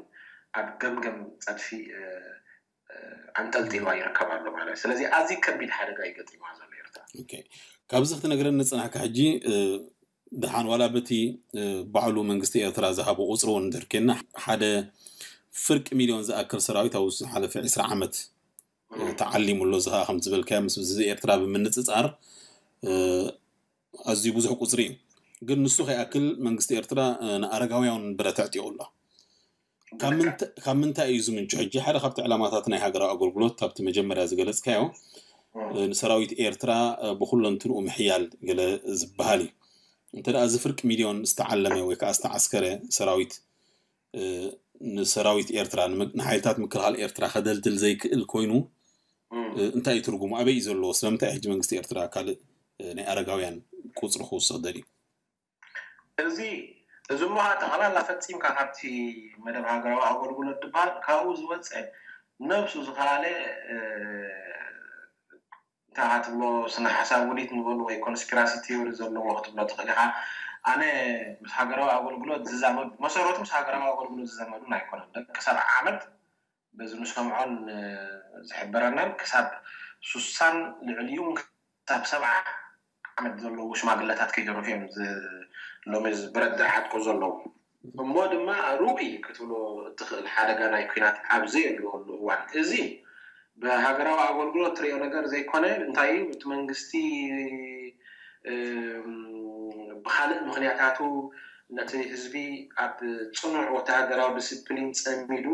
ኣብ ገምገም ፀድፊ ኣንጠልጢልዋ ይርከብ ኣሎ ማለት። ስለዚ ኣዝዩ ከቢድ ሓደጋ እዩ ገጢምዋ ዘሎ ኤርትራ። ካብዚ ክትነግረኒ ዝፀናሕካ ሕጂ ደሓን ዋላ በቲ ባዕሉ መንግስቲ ኤርትራ ዝሃቦ ቁፅሪ እውን እንድሕር ኬንና ሓደ ፍርቂ ሚልዮን ዝኣክል ሰራዊት ኣብ ዝሓለፈ ዕስራ ዓመት ተዓሊሙ ኣሎ። እዚ ከዓ ከም ዝበልካዮ ምስ ህዝቢ ኤርትራ ብምንፅፃር ኣዝዩ ብዙሕ ቁፅሪ እዩ። ግን ንሱ ከይኣክል መንግስቲ ኤርትራ ንኣረጋውያን ብረት ኣዕጢቑ ኣሎ። ካብ ምንታይ እዩ ዝምንጩ? ሕጂ ሓደ ካብቲ ዕላማታት ናይ ሃገራዊ ኣገልግሎት ካብቲ መጀመርያ ዝገለፅካዮ ንሰራዊት ኤርትራ ብኩለንትንኡ ምሕያል ገለ ዝበሃል እዩ። እንተ ደኣ እዚ ፍርቂ ሚልዮን ዝተዓለመ ወይ ከዓ ዝተዓስከረ ሰራዊት ንሰራዊት ኤርትራ ንሓይልታት ምክልኻል ኤርትራ ከደልድል ዘይክእል ኮይኑ እንታይ እዩ ትርጉሙ? ኣበይ እዩ ዘለዎ? ስለምንታይ ሕጂ መንግስቲ ኤርትራ ካልእ ናይ ኣረጋውያን ቁፅሪ ክውስኽ ደልዩ? እዚ እዚ እሞ ጠቕላላ ፈፂምካ ካብቲ መደብ ሃገራዊ ኣገልግሎት ዝበሃል ካብኡ ዝወፀ ነብሱ ዝፈላለ እንታይ ትብሎ ስነ ሓሳብ ውዲት ንበሉ ወይ ኮንስፒራሲ ቲዮሪ ዘለዎ ክትብሎ ትኽእል ኢኻ። ኣነ ምስ ሃገራዊ ኣገልግሎት ዝዛመዱ መሰረቱ ምስ ሃገራዊ ኣገልግሎት ዝዘመዱን ኣይኮነን። ደቂ ሰብ ዓመት በዚ ንሰምዖን ዝሕበረናን ክሳብ ሱሳን ልዕሊኡ ክሳብ ሰብዓ ዓመት ዘለዉ ሽማግለታት ከይተረፉ እዮም ሎሚ እዚ ብረት ዝዓጥቁ ዘለዉ። እሞ ድማ ርኡይ ክትብሎ እትኽእል ሓደጋ ናይ ኲናት ኣብ ዘየለወሉ እዋን፣ እዚ ብሃገራዊ ኣገልግሎት ትሪኦ ነገር ዘይኮነ፣ እንታይ እዩ፣ እቲ መንግስቲ ብካልእ ምክንያታቱ ነቲ ህዝቢ ኣብ ፅኑዕ ወተሃደራዊ ዲስፕሊን ፀሚዱ፣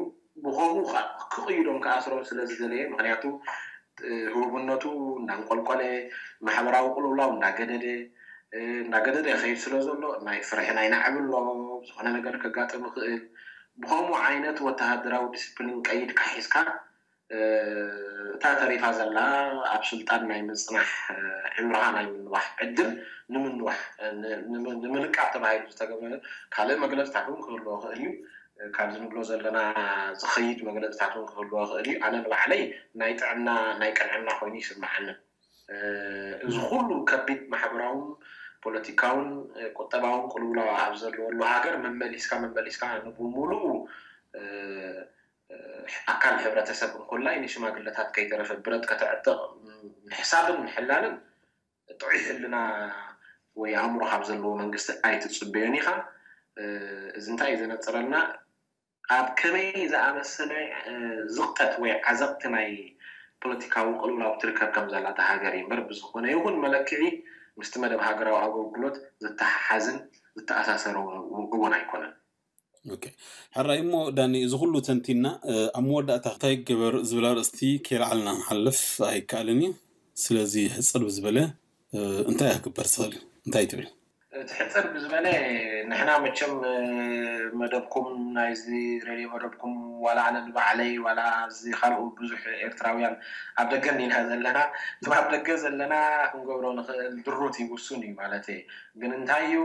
ብኸምኡ ክቕይዶም ክኣስሮም ስለ ዝደለየ፣ ምክንያቱ ህቡብነቱ እንዳንቆልቆለ፣ ማሕበራዊ ቅልውላው እንዳገደደ እንዳገደደ ይኸይድ ስለ ዘሎ፣ ናይ ፍርሒ ናይ ናዕቢ ኣሎ፣ ዝኾነ ነገር ከጋጥም ይኽእል። ብኸምኡ ዓይነት ወተሃደራዊ ዲስፕሊን ቀይድካ ሒዝካ፣ እታ ተሪፋ ዘላ ኣብ ስልጣን ናይ ምፅናሕ ዕምርኻ ናይ ምንዋሕ ዕድል ንምንዋሕ፣ ንምልቃፍ ተባሂሉ ዝተገበረ ካልእ መግለፅታት እውን ክህልዎ ይኽእል እዩ። ካብዚ ንብሎ ዘለና ዝኸይድ መግለፅታት እውን ክህልዎ ይኽእል እዩ። ኣነ ንባዕለይ ናይ ጥዕና ናይ ቅንዕና ኮይኑ ይስምዓኒ። እዚ ኩሉ ከቢድ ማሕበራውን ፖለቲካውን ቁጠባውን ቅልውላው ኣብ ዘለወሉ ሃገር መመሊስካ መመሊስካ ንብምሉኡ ኣካል ሕብረተሰብ እንኮላይ ንሽማግለታት ከይተረፈ ብረት ከተዕጥቕ ምሕሳብን ምሕላልን ጥዑይ ሕልና ወይ ኣእምሮ ካብ ዘለዎ መንግስቲ ኣይትፅበዮን ኢኻ። እዚ እንታይ እዩ ዘነፅረልና? ኣብ ከመይ ዝኣመሰለ ዝቕጠት ወይ ዓዘቕቲ ናይ ፖለቲካዊ ቅልውላው ትርከብ ከም ዘላ እታ ሃገር እዩ እምበር፣ ብዝኾነ ይኹን መለክዒ ምስቲ መደብ ሃገራዊ ኣገልግሎት ዝተሓሓዝን ዝተኣሳሰረ እውን ኣይኮነን። ሕራይ እሞ ዳኒ፣ እዚ ኩሉ ተንቲና ኣብ መወዳእታ እንታይ ገበር ዝብል ኣርእስቲ ከይለዓልና ክንሓልፍ ኣይከኣልን እዩ። ስለዚ ሕፅር ብዝበለ እንታይ ክግበር ዝኽእል እዩ? እንታይ ትብል? እቲ ሕፅር ብዝበለ፣ ንሕና መቸም መደብኩም ናይዚ ሬድዮ መደብኩም ዋላ ኣነ ንባዕለይ ዋላ እዚ ካልኡ ብዙሕ ኤርትራውያን ኣብ ደገ እንዲና ዘለና፣ እቶም ኣብ ደገ ዘለና ክንገብሮ ንኽእል ድሩት እዩ፣ ውሱን እዩ ማለት እዩ። ግን እንታይ እዩ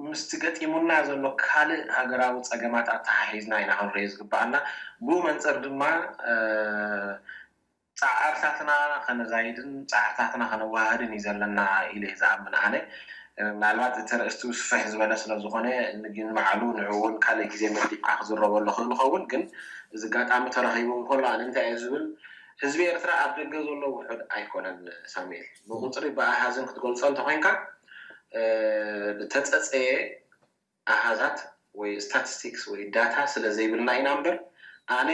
ምስቲ ገጢሙና ዘሎ ካልእ ሃገራዊ ፀገማት ኣተሓሒዝና ኢና ክንሪኦ ዝግበኣና። ብኡ መንፅር ድማ ፃዕርታትና ከነዛይድን ፃዕርታትና ከነዋሃድን እዩ ዘለና ኢለ እየ ዝኣምን ኣነ። ምናልባት እቲ ኣርእስቱ ስፍሕ ዝበለ ስለ ዝኾነ ንግን ባዕሉ ንዕኡ እውን ካልእ ግዜ መዲብካ ክዝረበሉ ክእል ይኸውን፣ ግን እዚ ኣጋጣሚ ተረኺቡ እንከሎ ኣነ እንታይ እየ ዝብል፣ ህዝቢ ኤርትራ ኣብ ደገ ዘሎ ውሑድ ኣይኮነን ሳሙኤል። ብቁፅሪ ብኣሃዝን ክትገልፆ እንተኮይንካ ዝተፀፀየ ኣሃዛት ወይ ስታቲስቲክስ ወይ ዳታ ስለ ዘይብልና ኢና እምበር፣ ኣነ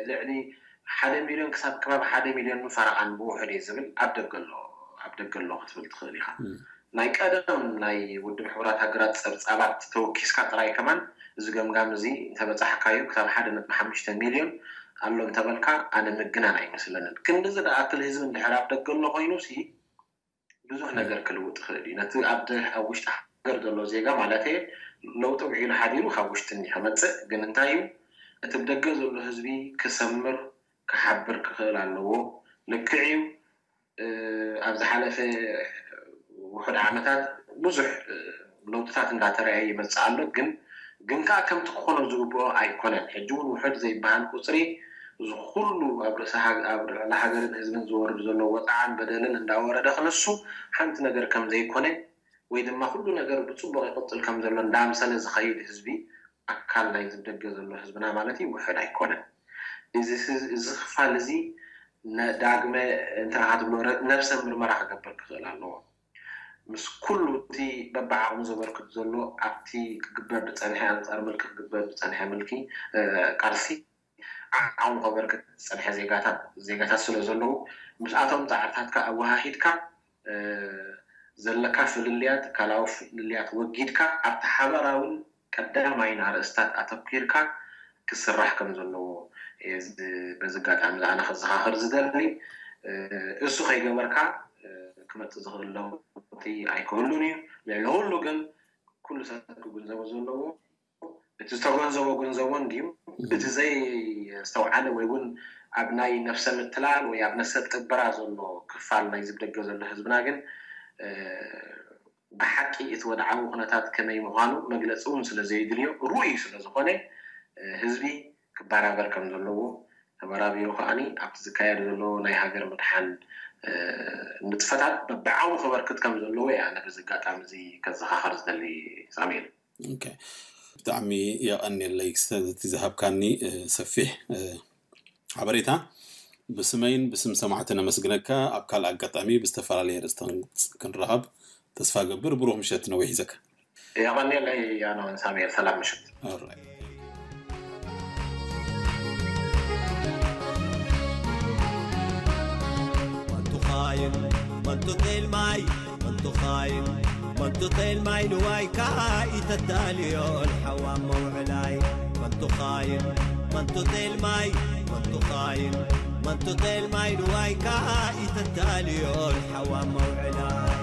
ልዕሊ ሓደ ሚልዮን ክሳብ ከባቢ ሓደ ሚልዮን ፈረቓን ብውሑድ እየ ዝብል ኣብ ደገ ኣሎ። ኣብ ደገ ኣሎ ክትብል ትኽእል ኢኻ። ናይ ቀደም ናይ ውድብ ሕቡራት ሃገራት ጸብጻባት ተወኪስካ ጥራይ ከማን እዚ ገምጋም እዚ እንተበጻሕካዮ ክሳብ ሓደ ነጥቢ ሓሙሽተ ሚልዮን ኣሎ እንተበልካ ኣነ ምግናን ኣይመስለንን። ክንድዚ ዝኣክል ህዝቢ እንድሕር ኣብ ደገ ኣሎ ኮይኑሲ ብዙሕ ነገር ክልውጥ ይኽእል እዩ። ነቲ ኣብ ደ- ኣብ ውሽጢ ሃገር ዘሎ ዜጋ ማለት ለውጢ ውዒሉ ሓዲሩ ካብ ውሽጢ እንዲ ከመፅእ ግን እንታይ እዩ እቲ ብደገ ዘሎ ህዝቢ ክሰምር ክሓብር ክኽእል ኣለዎ። ልክዕ እዩ። ኣብ ዝሓለፈ ውሑድ ዓመታት ብዙሕ ለውጥታት እንዳተረኣየ ይመፅእ ኣሎ። ግን ግን ከዓ ከምቲ ክኾኖ ዝግብኦ ኣይኮነን። ሕጂ እውን ውሑድ ዘይበሃል ቁፅሪ እዚ ኩሉ ኣብ ርእሲ ኣብ ልዕሊ ሃገርን ህዝብን ዝወርድ ዘሎ ወፅዓን በደልን እንዳወረደ ክንሱ ሓንቲ ነገር ከም ዘይኮነ ወይ ድማ ኩሉ ነገር ብፅቡቅ ይቅፅል ከም ዘሎ እንዳምሰለ ዝኸይድ ህዝቢ ኣካል ናይ ዝደገ ዘሎ ህዝብና ማለት እዩ ውሑድ ኣይኮነን። እዚ ክፋል እዚ ዳግመ እንታይ ክትብሎ ነብሰ ምርመራ ክገብር ክኽእል ኣለዎ። ምስ ኩሉ እቲ በብዓቕሙ ዘበርክት ዘሎ ኣብቲ ክግበር ዝፀንሐ ኣንፃር ምልኪ ክግበር ዝፀንሐ ምልኪ ቃልሲ ዓቕሙ ከበርክት ዝፀንሐ ዜጋታት ዜጋታት ስለ ዘለዉ ምስኣቶም ፃዕርታትካ ኣወሃሂድካ ዘለካ ፍልልያት ካላዊ ፍልልያት ወጊድካ ኣብቲ ሓበራውን ቀዳማይን ኣርእስታት ኣተኪርካ ክስራሕ ከም ዘለዎ በዚ ኣጋጣሚ ኣነ ከዘኻኽር ዝደሊ። እሱ ከይገበርካ ክመፅእ ዝኽእል ለውጢ ኣይክህሉን እዩ። ልዕሊ ኩሉ ግን ኩሉ ሰብ ክግንዘቦ ዘለዎ እቲ ዝተገንዘቦ ግንዘቦ እንድዩ፣ እቲ ዘይስተውዓለ ወይ እውን ኣብ ናይ ነፍሰ ምትላል ወይ ኣብ ነሰብ ጥበራ ዘሎ ክፋል ናይ ዝብደገ ዘሎ ህዝብና ግን ብሓቂ እቲ ወድዓዊ ኩነታት ከመይ ምዃኑ መግለፂ እውን ስለ ዘየድልዮ ርኡይ ስለ ዝኾነ ህዝቢ ክበራበር ከም ዘለዎ ተበራቢሩ ከዓኒ ኣብቲ ዝካየድ ዘሎ ናይ ሃገር ምድሓን ንጥፈታት በብዓው ክበርክት ከም ዘለዎ እየ ኣነ በዚ ኣጋጣሚ እዚ ከዘኻኸር ዝደሊ ሳሙኤል። ብጣዕሚ የቐንየለይ ስለቲ ዝሃብካኒ ሰፊሕ ሓበሬታ። ብስመይን ብስም ሰማዕቲ ነመስግነካ። ኣብ ካልእ ኣጋጣሚ ብዝተፈላለየ ርእስቲ ክንራኸብ ተስፋ ገብር። ብሩኽ ምሸት ነዊሕ ይዘካ። የቐንየለይ ኣነ እውን ሳሙኤል፣ ሰላም ምሽት። Alright. من تخاين، من تطيل ماي، من تخاين، من تطيل ماي نواي كاي تتاليو الحوام موعلاي. من تخاين، من تطيل ماي، من تخاين، من تطيل ماي نواي كاي تتاليو الحوام موعلاي.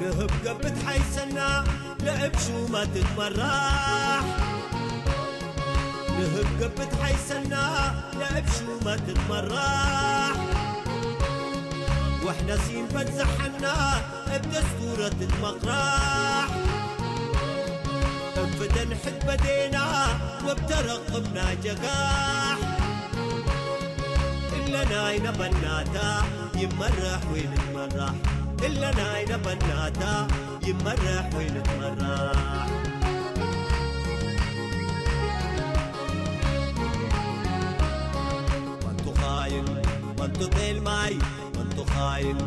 ንህብ ገብት ሓይሰና ለእብ ሹመት ትመራሕ። ንህብ ገብት ሓይሰና ለእብ ሹመት ትመራሕ። ወሕና ሲን በዝሐና እብ ደስቱረት ትመቕራሕ። እብ ፍተን ሕድ በዴና ወብ ተረቕብና ጀጋሕ። እለናይ ነበናታ ይመራሕ ወይ ንትመራሕ። እለናይ ነበናታ ይመራሕ ወይ ንትመራሕ። من تخاين، من تطيل ماي، من تخاين،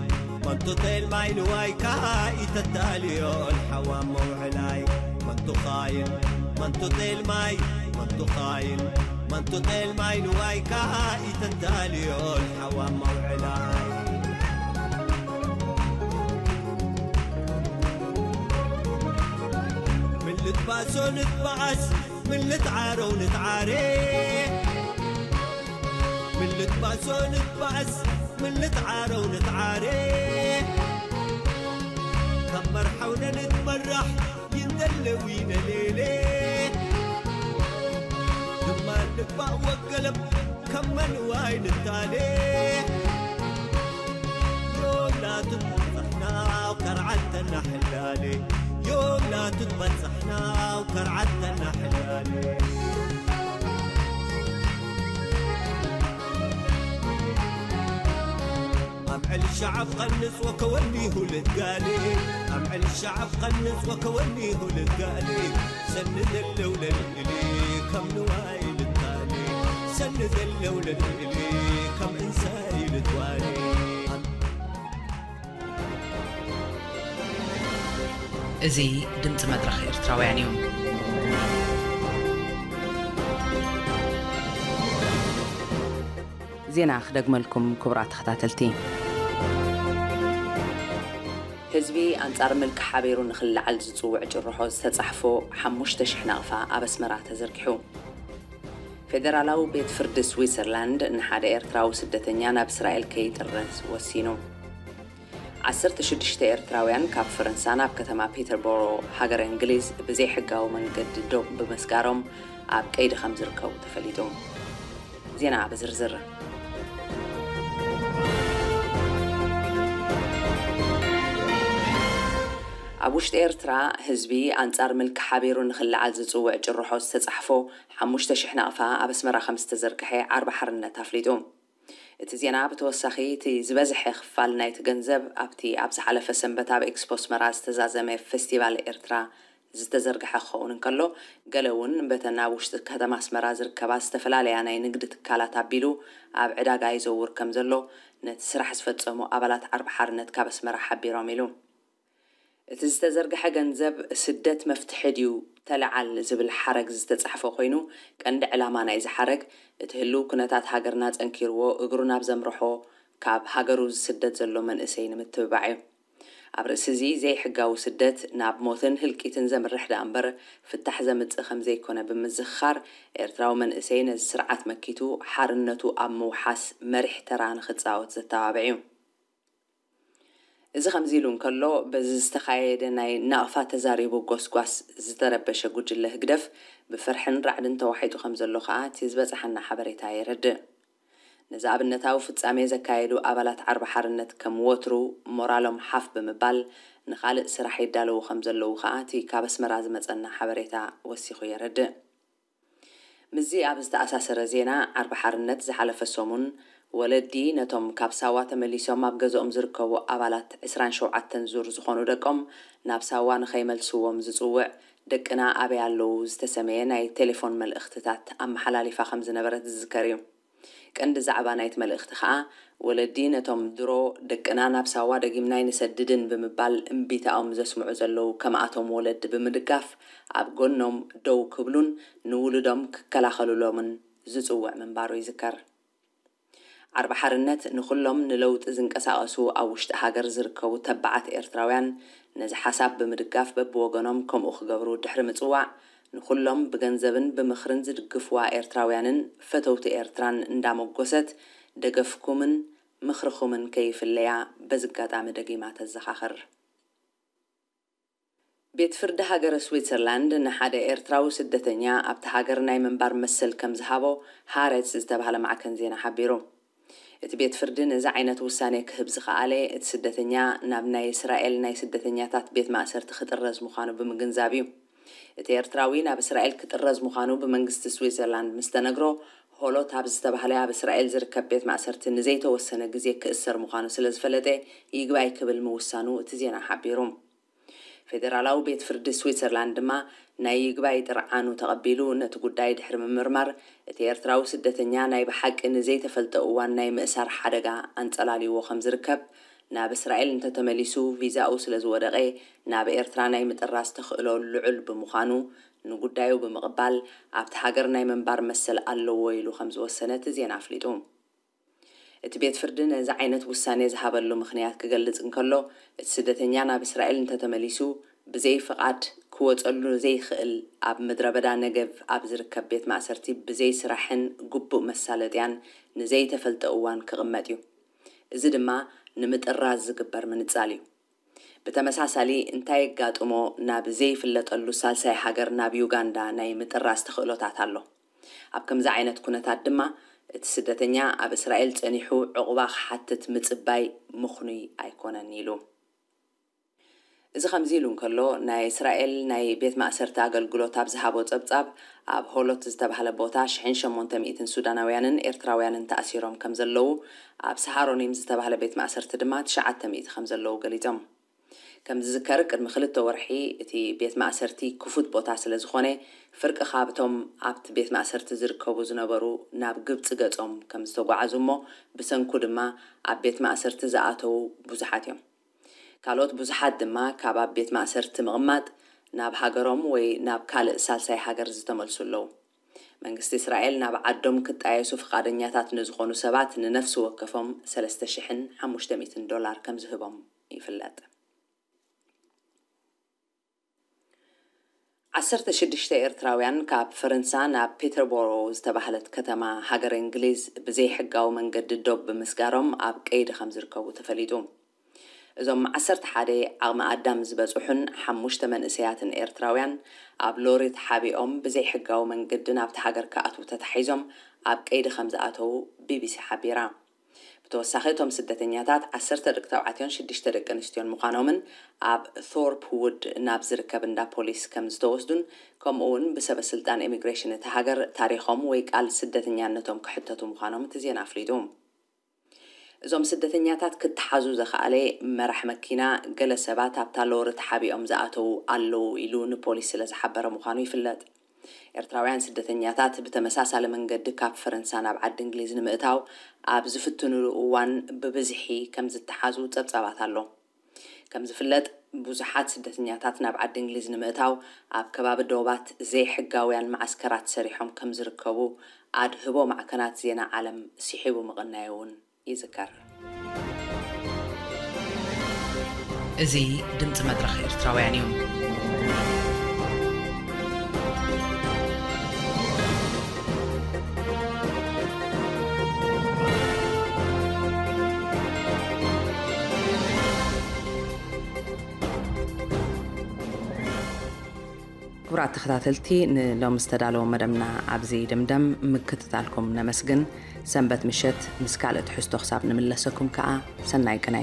من تطيل ماي نواي كاي تتاليو الحوام موعلاي. من تخاين، من تطيل ماي، من تخاين، من تطيل ماي نواي كاي تتاليو الحوام موعلاي. من لتباسو نتباس، من لتعارو نتعاري. من لتباسو نتباس، من لتعارو نتعاري. كم مرحونا نتمرح، يندل وين ليلي. لما نتبع وقلب، كم من واين التالي. يوم لا تتبصحنا وكرعتنا حلالي. يوم لا تتبصحنا وكرعتنا حلالي. أمعل الشعب قنص وكوني هو للقالي. أمعل الشعب قنص وكوني هو للقالي. سند اللولة لإلي كم نواي للتالي. سند اللولة لإلي كم إنساي لتوالي. እዚ ድምፂ መድረኽ ኤርትራውያን እዩ። ዜና ክደግመልኩም ክቡራት ተኸታተልቲ። ህዝቢ ኣንጻር ምልኪ ሓቢሩ ንኽልዓል ዝጽውዕ ጭርሖ ዝተጻሕፎ ሓሙሽተ ሽሕ ናቕፋ ኣብ ኣስመራ ተዘርጊሑ። ፌደራላዊ ቤት ፍርዲ ስዊዘርላንድ ንሓደ ኤርትራዊ ስደተኛ ናብ እስራኤል ከይጥረዝ ወሲኑ። ዓሰርተ ሽዱሽተ ኤርትራውያን ካብ ፈረንሳ ናብ ከተማ ፒተርቦሮ ሃገረ እንግሊዝ ብዘይሕጋዊ መንገዲ ዶብ ብምስጋሮም ኣብ ቀይዲ ከም ዝርከቡ ተፈሊጡ። ዜና ብዝርዝር። ኣብ ውሽጢ ኤርትራ ህዝቢ ኣንጻር ምልኪ ሓቢሩ ንኽልዓል ዝጽውዕ ጭርሖ ዝተጻሕፎ ሓሙሽተ ሽሕ ናቕፋ ኣብ ኣስመራ ከም ዝተዘርግሐ ዓርቢ ሓርነት ኣፍሊጡ። እቲ ዜና ብተወሳኺ እቲ ዝበዝሐ ክፋል ናይቲ ገንዘብ ኣብቲ ኣብ ዝሓለፈ ሰንበት ኣብ ኤክስፖ ኣስመራ ዝተዛዘመ ፌስቲቫል ኤርትራ ዝተዘርግሐ ክኸውን እንከሎ፣ ገለ እውን በተን ኣብ ውሽጢ ከተማ ኣስመራ ዝርከባ ዝተፈላለያ ናይ ንግዲ ትካላት ኣቢሉ ኣብ ዕዳጋ ይዘውር ከም ዘሎ ነቲ ስራሕ ዝፈጸሙ ኣባላት ዓርቢ ሓርነት ካብ ኣስመራ ሓቢሮም ኢሉ። እቲ ዝተዘርግሐ ገንዘብ ስደት መፍትሒ ድዩ ተለዓል ዝብል ሓረግ ዝተጻሕፈ ኮይኑ፣ ቀንዲ ዕላማ ናይዚ ሓረግ እቲ ህልው ኩነታት ሃገርና ጸንኪርዎ እግሩ ናብ ዘምርሖ ካብ ሃገሩ ዝስደድ ዘሎ መንእሰይ ንምትብባዕ እዩ። ኣብ ርእሲ እዚ ዘይሕጋዊ ስደት ናብ ሞትን ህልቂትን ዘምርሕ ደኣ እምበር ፍታሕ ዘምጽእ ከም ዘይኮነ ብምዝኽኻር፣ ኤርትራዊ መንእሰይ ነዚ ስርዓት መኪቱ ሓርነቱ ኣብ ምውሓስ መሪሕ ተራ ንኽጻወት ዘተባብዕ እዩ። እዚ ከምዚ ኢሉ እንከሎ፣ በዚ ዝተኻየደ ናይ ናቕፋ ተዛሪቡ ጎስጓስ ዝተረበሸ ጉጅለ ህግደፍ ብፍርሕን ራዕድን ተዋሒጡ ከም ዘሎ ከኣ እቲ ዝበጽሓና ሓበሬታ የረድእ። ነዚ ኣብነታዊ ፍጻሜ ዘካየዱ ኣባላት ዓርቢ ሓርነት ከም ወትሩ ሞራሎም ሓፍ ብምባል ንኻልእ ስራሕ ይዳለዉ ከም ዘለዉ ከኣ እቲ ካብ ኣስመራ ዝመጸና ሓበሬታ ወሲኹ የረድእ። ምስዚ ኣብ ዝተኣሳሰረ ዜና፣ ዓርቢ ሓርነት ዝሓለፈ ሰሙን ወለዲ ነቶም ካብ ሳዋ ተመሊሶም ኣብ ገዝኦም ዝርከቡ ኣባላት ዕስራን ሸውዓተን ዙር ዝኾኑ ደቆም ናብ ሳዋ ንኸይመልስዎም ዝጽውዕ ደቅና ኣበይ ኣለዉ ዝተሰመየ ናይ ቴሌፎን መልእኽትታት ኣመሓላሊፋ ከም ዝነበረት ዝዝከር እዩ። ቀንዲ ዛዕባ ናይቲ መልእኽቲ ከኣ ወለዲ ነቶም ድሮ ደቅና ናብ ሳዋ ደጊምና ኣይንሰድድን ብምባል እምቢታኦም ዘስምዑ ዘለዉ ከማኣቶም ወለዲ ብምድጋፍ ኣብ ጎኖም ደው ክብሉን ንውሉዶም ክከላኸሉሎምን ዝጽውዕ ምንባሩ ይዝከር። ዓርቢ ሓርነት ንኹሎም ንለውጢ ዝንቀሳቐሱ ኣብ ውሽጢ ሃገር ዝርከቡ ተባዓት ኤርትራውያን ነዚ ሓሳብ ብምድጋፍ በብወገኖም ከምኡ ክገብሩ ድሕሪ ምጽዋዕ ንኹሎም ብገንዘብን ብምኽርን ዝድግፍዋ ኤርትራውያንን ፈተውቲ ኤርትራን እንዳመጎሰት ደገፍኩምን ምኽርኹምን ከይፍለያ በዚ ኣጋጣሚ ደጊማ ተዘኻኽር። ቤት ፍርዲ ሃገረ ስዊትዘርላንድ ንሓደ ኤርትራዊ ስደተኛ ኣብቲ ሃገር ናይ ምንባር መሰል ከም ዝሃቦ ሃሬትስ ዝተባህለ ማዕከን ዜና ሓቢሩ። እቲ ቤት ፍርዲ ነዚ ዓይነት ውሳኔ ክህብ ዝኸኣለ እቲ ስደተኛ ናብ ናይ እስራኤል ናይ ስደተኛታት ቤት ማእሰርቲ ክጥረዝ ምዃኑ ብምግንዛብ እዩ። እቲ ኤርትራዊ ናብ እስራኤል ክጥረዝ ምዃኑ ብመንግስቲ ስዊትዘርላንድ ምስ ተነግሮ፣ ሆሎት ኣብ ዝተባህለ ኣብ እስራኤል ዝርከብ ቤት ማእሰርቲ ንዘይተወሰነ ግዜ ክእሰር ምዃኑ ስለ ዝፈለጠ ይግባይ ክብል ምውሳኑ እቲ ዜና ሓቢሩ። ፌደራላዊ ቤት ፍርዲ ስዊትዘርላንድ ድማ ናይ ይግባይ ጥርዓኑ ተቐቢሉ ነቲ ጉዳይ ድሕሪ ምምርማር እቲ ኤርትራዊ ስደተኛ ናይ ብሓቂ ንዘይተፈልጠ እዋን ናይ ምእሳር ሓደጋ ኣንጸላልይዎ ከም ዝርከብ፣ ናብ እስራኤል እንተተመሊሱ ቪዛኡ ስለ ዝወደቐ ናብ ኤርትራ ናይ ምጥራዝ ተኽእሎ ልዑል ብምዃኑ ንጉዳዩ ብምቕባል ኣብቲ ሃገር ናይ ምንባር መሰል ኣለዎ ኢሉ ከም ዝወሰነ እቲ ዜና ኣፍሊጡ። እቲ ቤት ፍርዲ ነዚ ዓይነት ውሳኔ ዝሃበሉ ምኽንያት ክገልጽ እንከሎ፣ እቲ ስደተኛ ናብ እስራኤል እንተተመሊሱ ብዘይ ፍቓድ ክወጸሉ ዘይኽእል ኣብ ምድረ በዳ ነገቭ ኣብ ዝርከብ ቤት ማእሰርቲ ብዘይ ስራሕን ግቡእ መሳለጥያን ንዘይተፈልጠ እዋን ክቕመጥ እዩ። እዚ ድማ ንምጥራዝ ዝግበር ምንጻል እዩ። ብተመሳሳሊ እንታይ የጋጥሞ ናብ ዘይፍለጠሉ ሳልሳይ ሃገር ናብ ዩጋንዳ ናይ ምጥራዝ ተኽእሎታት ኣሎ። ኣብ ከምዚ ዓይነት ኩነታት ድማ እቲ ስደተኛ ኣብ እስራኤል ጸኒሑ ዕቑባ ክሓትት ምጽባይ ምኽኑይ ኣይኮነን ኢሉ። እዚ ከምዚ ኢሉ እንከሎ ናይ እስራኤል ናይ ቤት ማእሰርቲ ኣገልግሎት ኣብ ዝሃቦ ጸብጻብ ኣብ ሆሎት ዝተባህለ ቦታ ሽሕን ሸሞንተ ሚእትን ሱዳናውያንን ኤርትራውያንን ተኣሲሮም ከም ዘለዉ ኣብ ሰሃሮኒም ዝተባህለ ቤት ማእሰርቲ ድማ ትሽዓተ ሚእቲ ከም ዘለዉ ገሊጾም። ከም ዝዝከር ቅድሚ ክልተ ወርሒ እቲ ቤት ማእሰርቲ ክፉት ቦታ ስለ ዝኾነ ፍርቂ ካብቶም ኣብቲ ቤት ማእሰርቲ ዝርከቡ ዝነበሩ ናብ ግብጺ ገጾም ከም ዝተጓዓዙ እሞ ብሰንኩ ድማ ኣብ ቤት ማእሰርቲ ዝኣተዉ ብዙሓት እዮም። ካልኦት ብዙሓት ድማ ካብ ኣብ ቤት ማእሰርቲ ምቕማጥ ናብ ሃገሮም ወይ ናብ ካልእ ሳልሳይ ሃገር ዝተመልሱ ኣለዉ። መንግስቲ እስራኤል ናብ ዓዶም ክጣየሱ ፍቓደኛታት ንዝኾኑ ሰባት ንነፍሲ ወከፎም ሰለስተ ሽሕን ሓሙሽተ ሚእትን ዶላር ከም ዝህቦም ይፍለጥ። ዓሰርተ ሽዱሽተ ኤርትራውያን ካብ ፈረንሳ ናብ ፒተርቦሮ ዝተባህለት ከተማ ሃገረ እንግሊዝ ብዘይሕጋዊ መንገዲ ዶብ ብምስጋሮም ኣብ ቀይዲ ከም ዝርከቡ ተፈሊጡ። እዞም ዓሰርተ ሓደ ዓቕሚ ኣዳም ዝበጽሑን ሓሙሽተ መንእሰያትን ኤርትራውያን ኣብ ሎሪ ተሓቢኦም ብዘይሕጋዊ መንገዲ ናብቲ ሃገር ክኣትዉ ተታሒዞም ኣብ ቀይዲ ከም ዝኣተዉ ቢቢሲ ሓቢራ። ብተወሳኺ እቶም ስደተኛታት ዓሰርተ ደቂ ተባዕትዮን ሽዱሽተ ደቂ ኣንስትዮን ምዃኖምን ኣብ ቶርፕ ውድ ናብ ዝርከብ እንዳ ፖሊስ ከም ዝተወስዱን ከምኡ እውን ብሰበ ስልጣን ኢሚግሬሽን እቲ ሃገር ታሪኾም ወይ ቃል ስደተኛነቶም ክሕተቱ ምዃኖም እቲ ዜና ኣፍሊጡ። እዞም ስደተኛታት ክተሓዙ ዘኽኣለ መራሕ መኪና ገለ ሰባት ኣብታ ሎሪ ተሓቢኦም ዝኣተዉ ኣለዉ ኢሉ ንፖሊስ ስለ ዝሓበረ ምዃኑ ይፍለጥ። ኤርትራውያን ስደተኛታት ብተመሳሳሊ መንገዲ ካብ ፈረንሳ ናብ ዓዲ እንግሊዝ ንምእታው ኣብ ዝፍትኑሉ እዋን ብብዝሒ ከም ዝተሓዙ ጸብጻባት ኣሎ። ከም ዝፍለጥ ብዙሓት ስደተኛታት ናብ ዓዲ እንግሊዝ ንምእታው ኣብ ከባቢ ዶባት ዘይሕጋውያን ማዓስከራት ሰሪሖም ከም ዝርከቡ ኣድህቦ ማዕከናት ዜና ዓለም ስሒቡ ምቕናዩ እውን ይዝከር። እዚ ድምፂ መድረኽ ኤርትራውያን እዩ። ክቡራት ተኸታተልቲ፣ ንሎሚ ዝተዳለወ መደብና ኣብዚ ይድምደም። ምክትታልኩም ነመስግን። ሰንበት ምሸት ምስ ካልእ ትሕዝቶ ክሳብ ንምለሰኩም ከኣ ሰናይ ቅነ።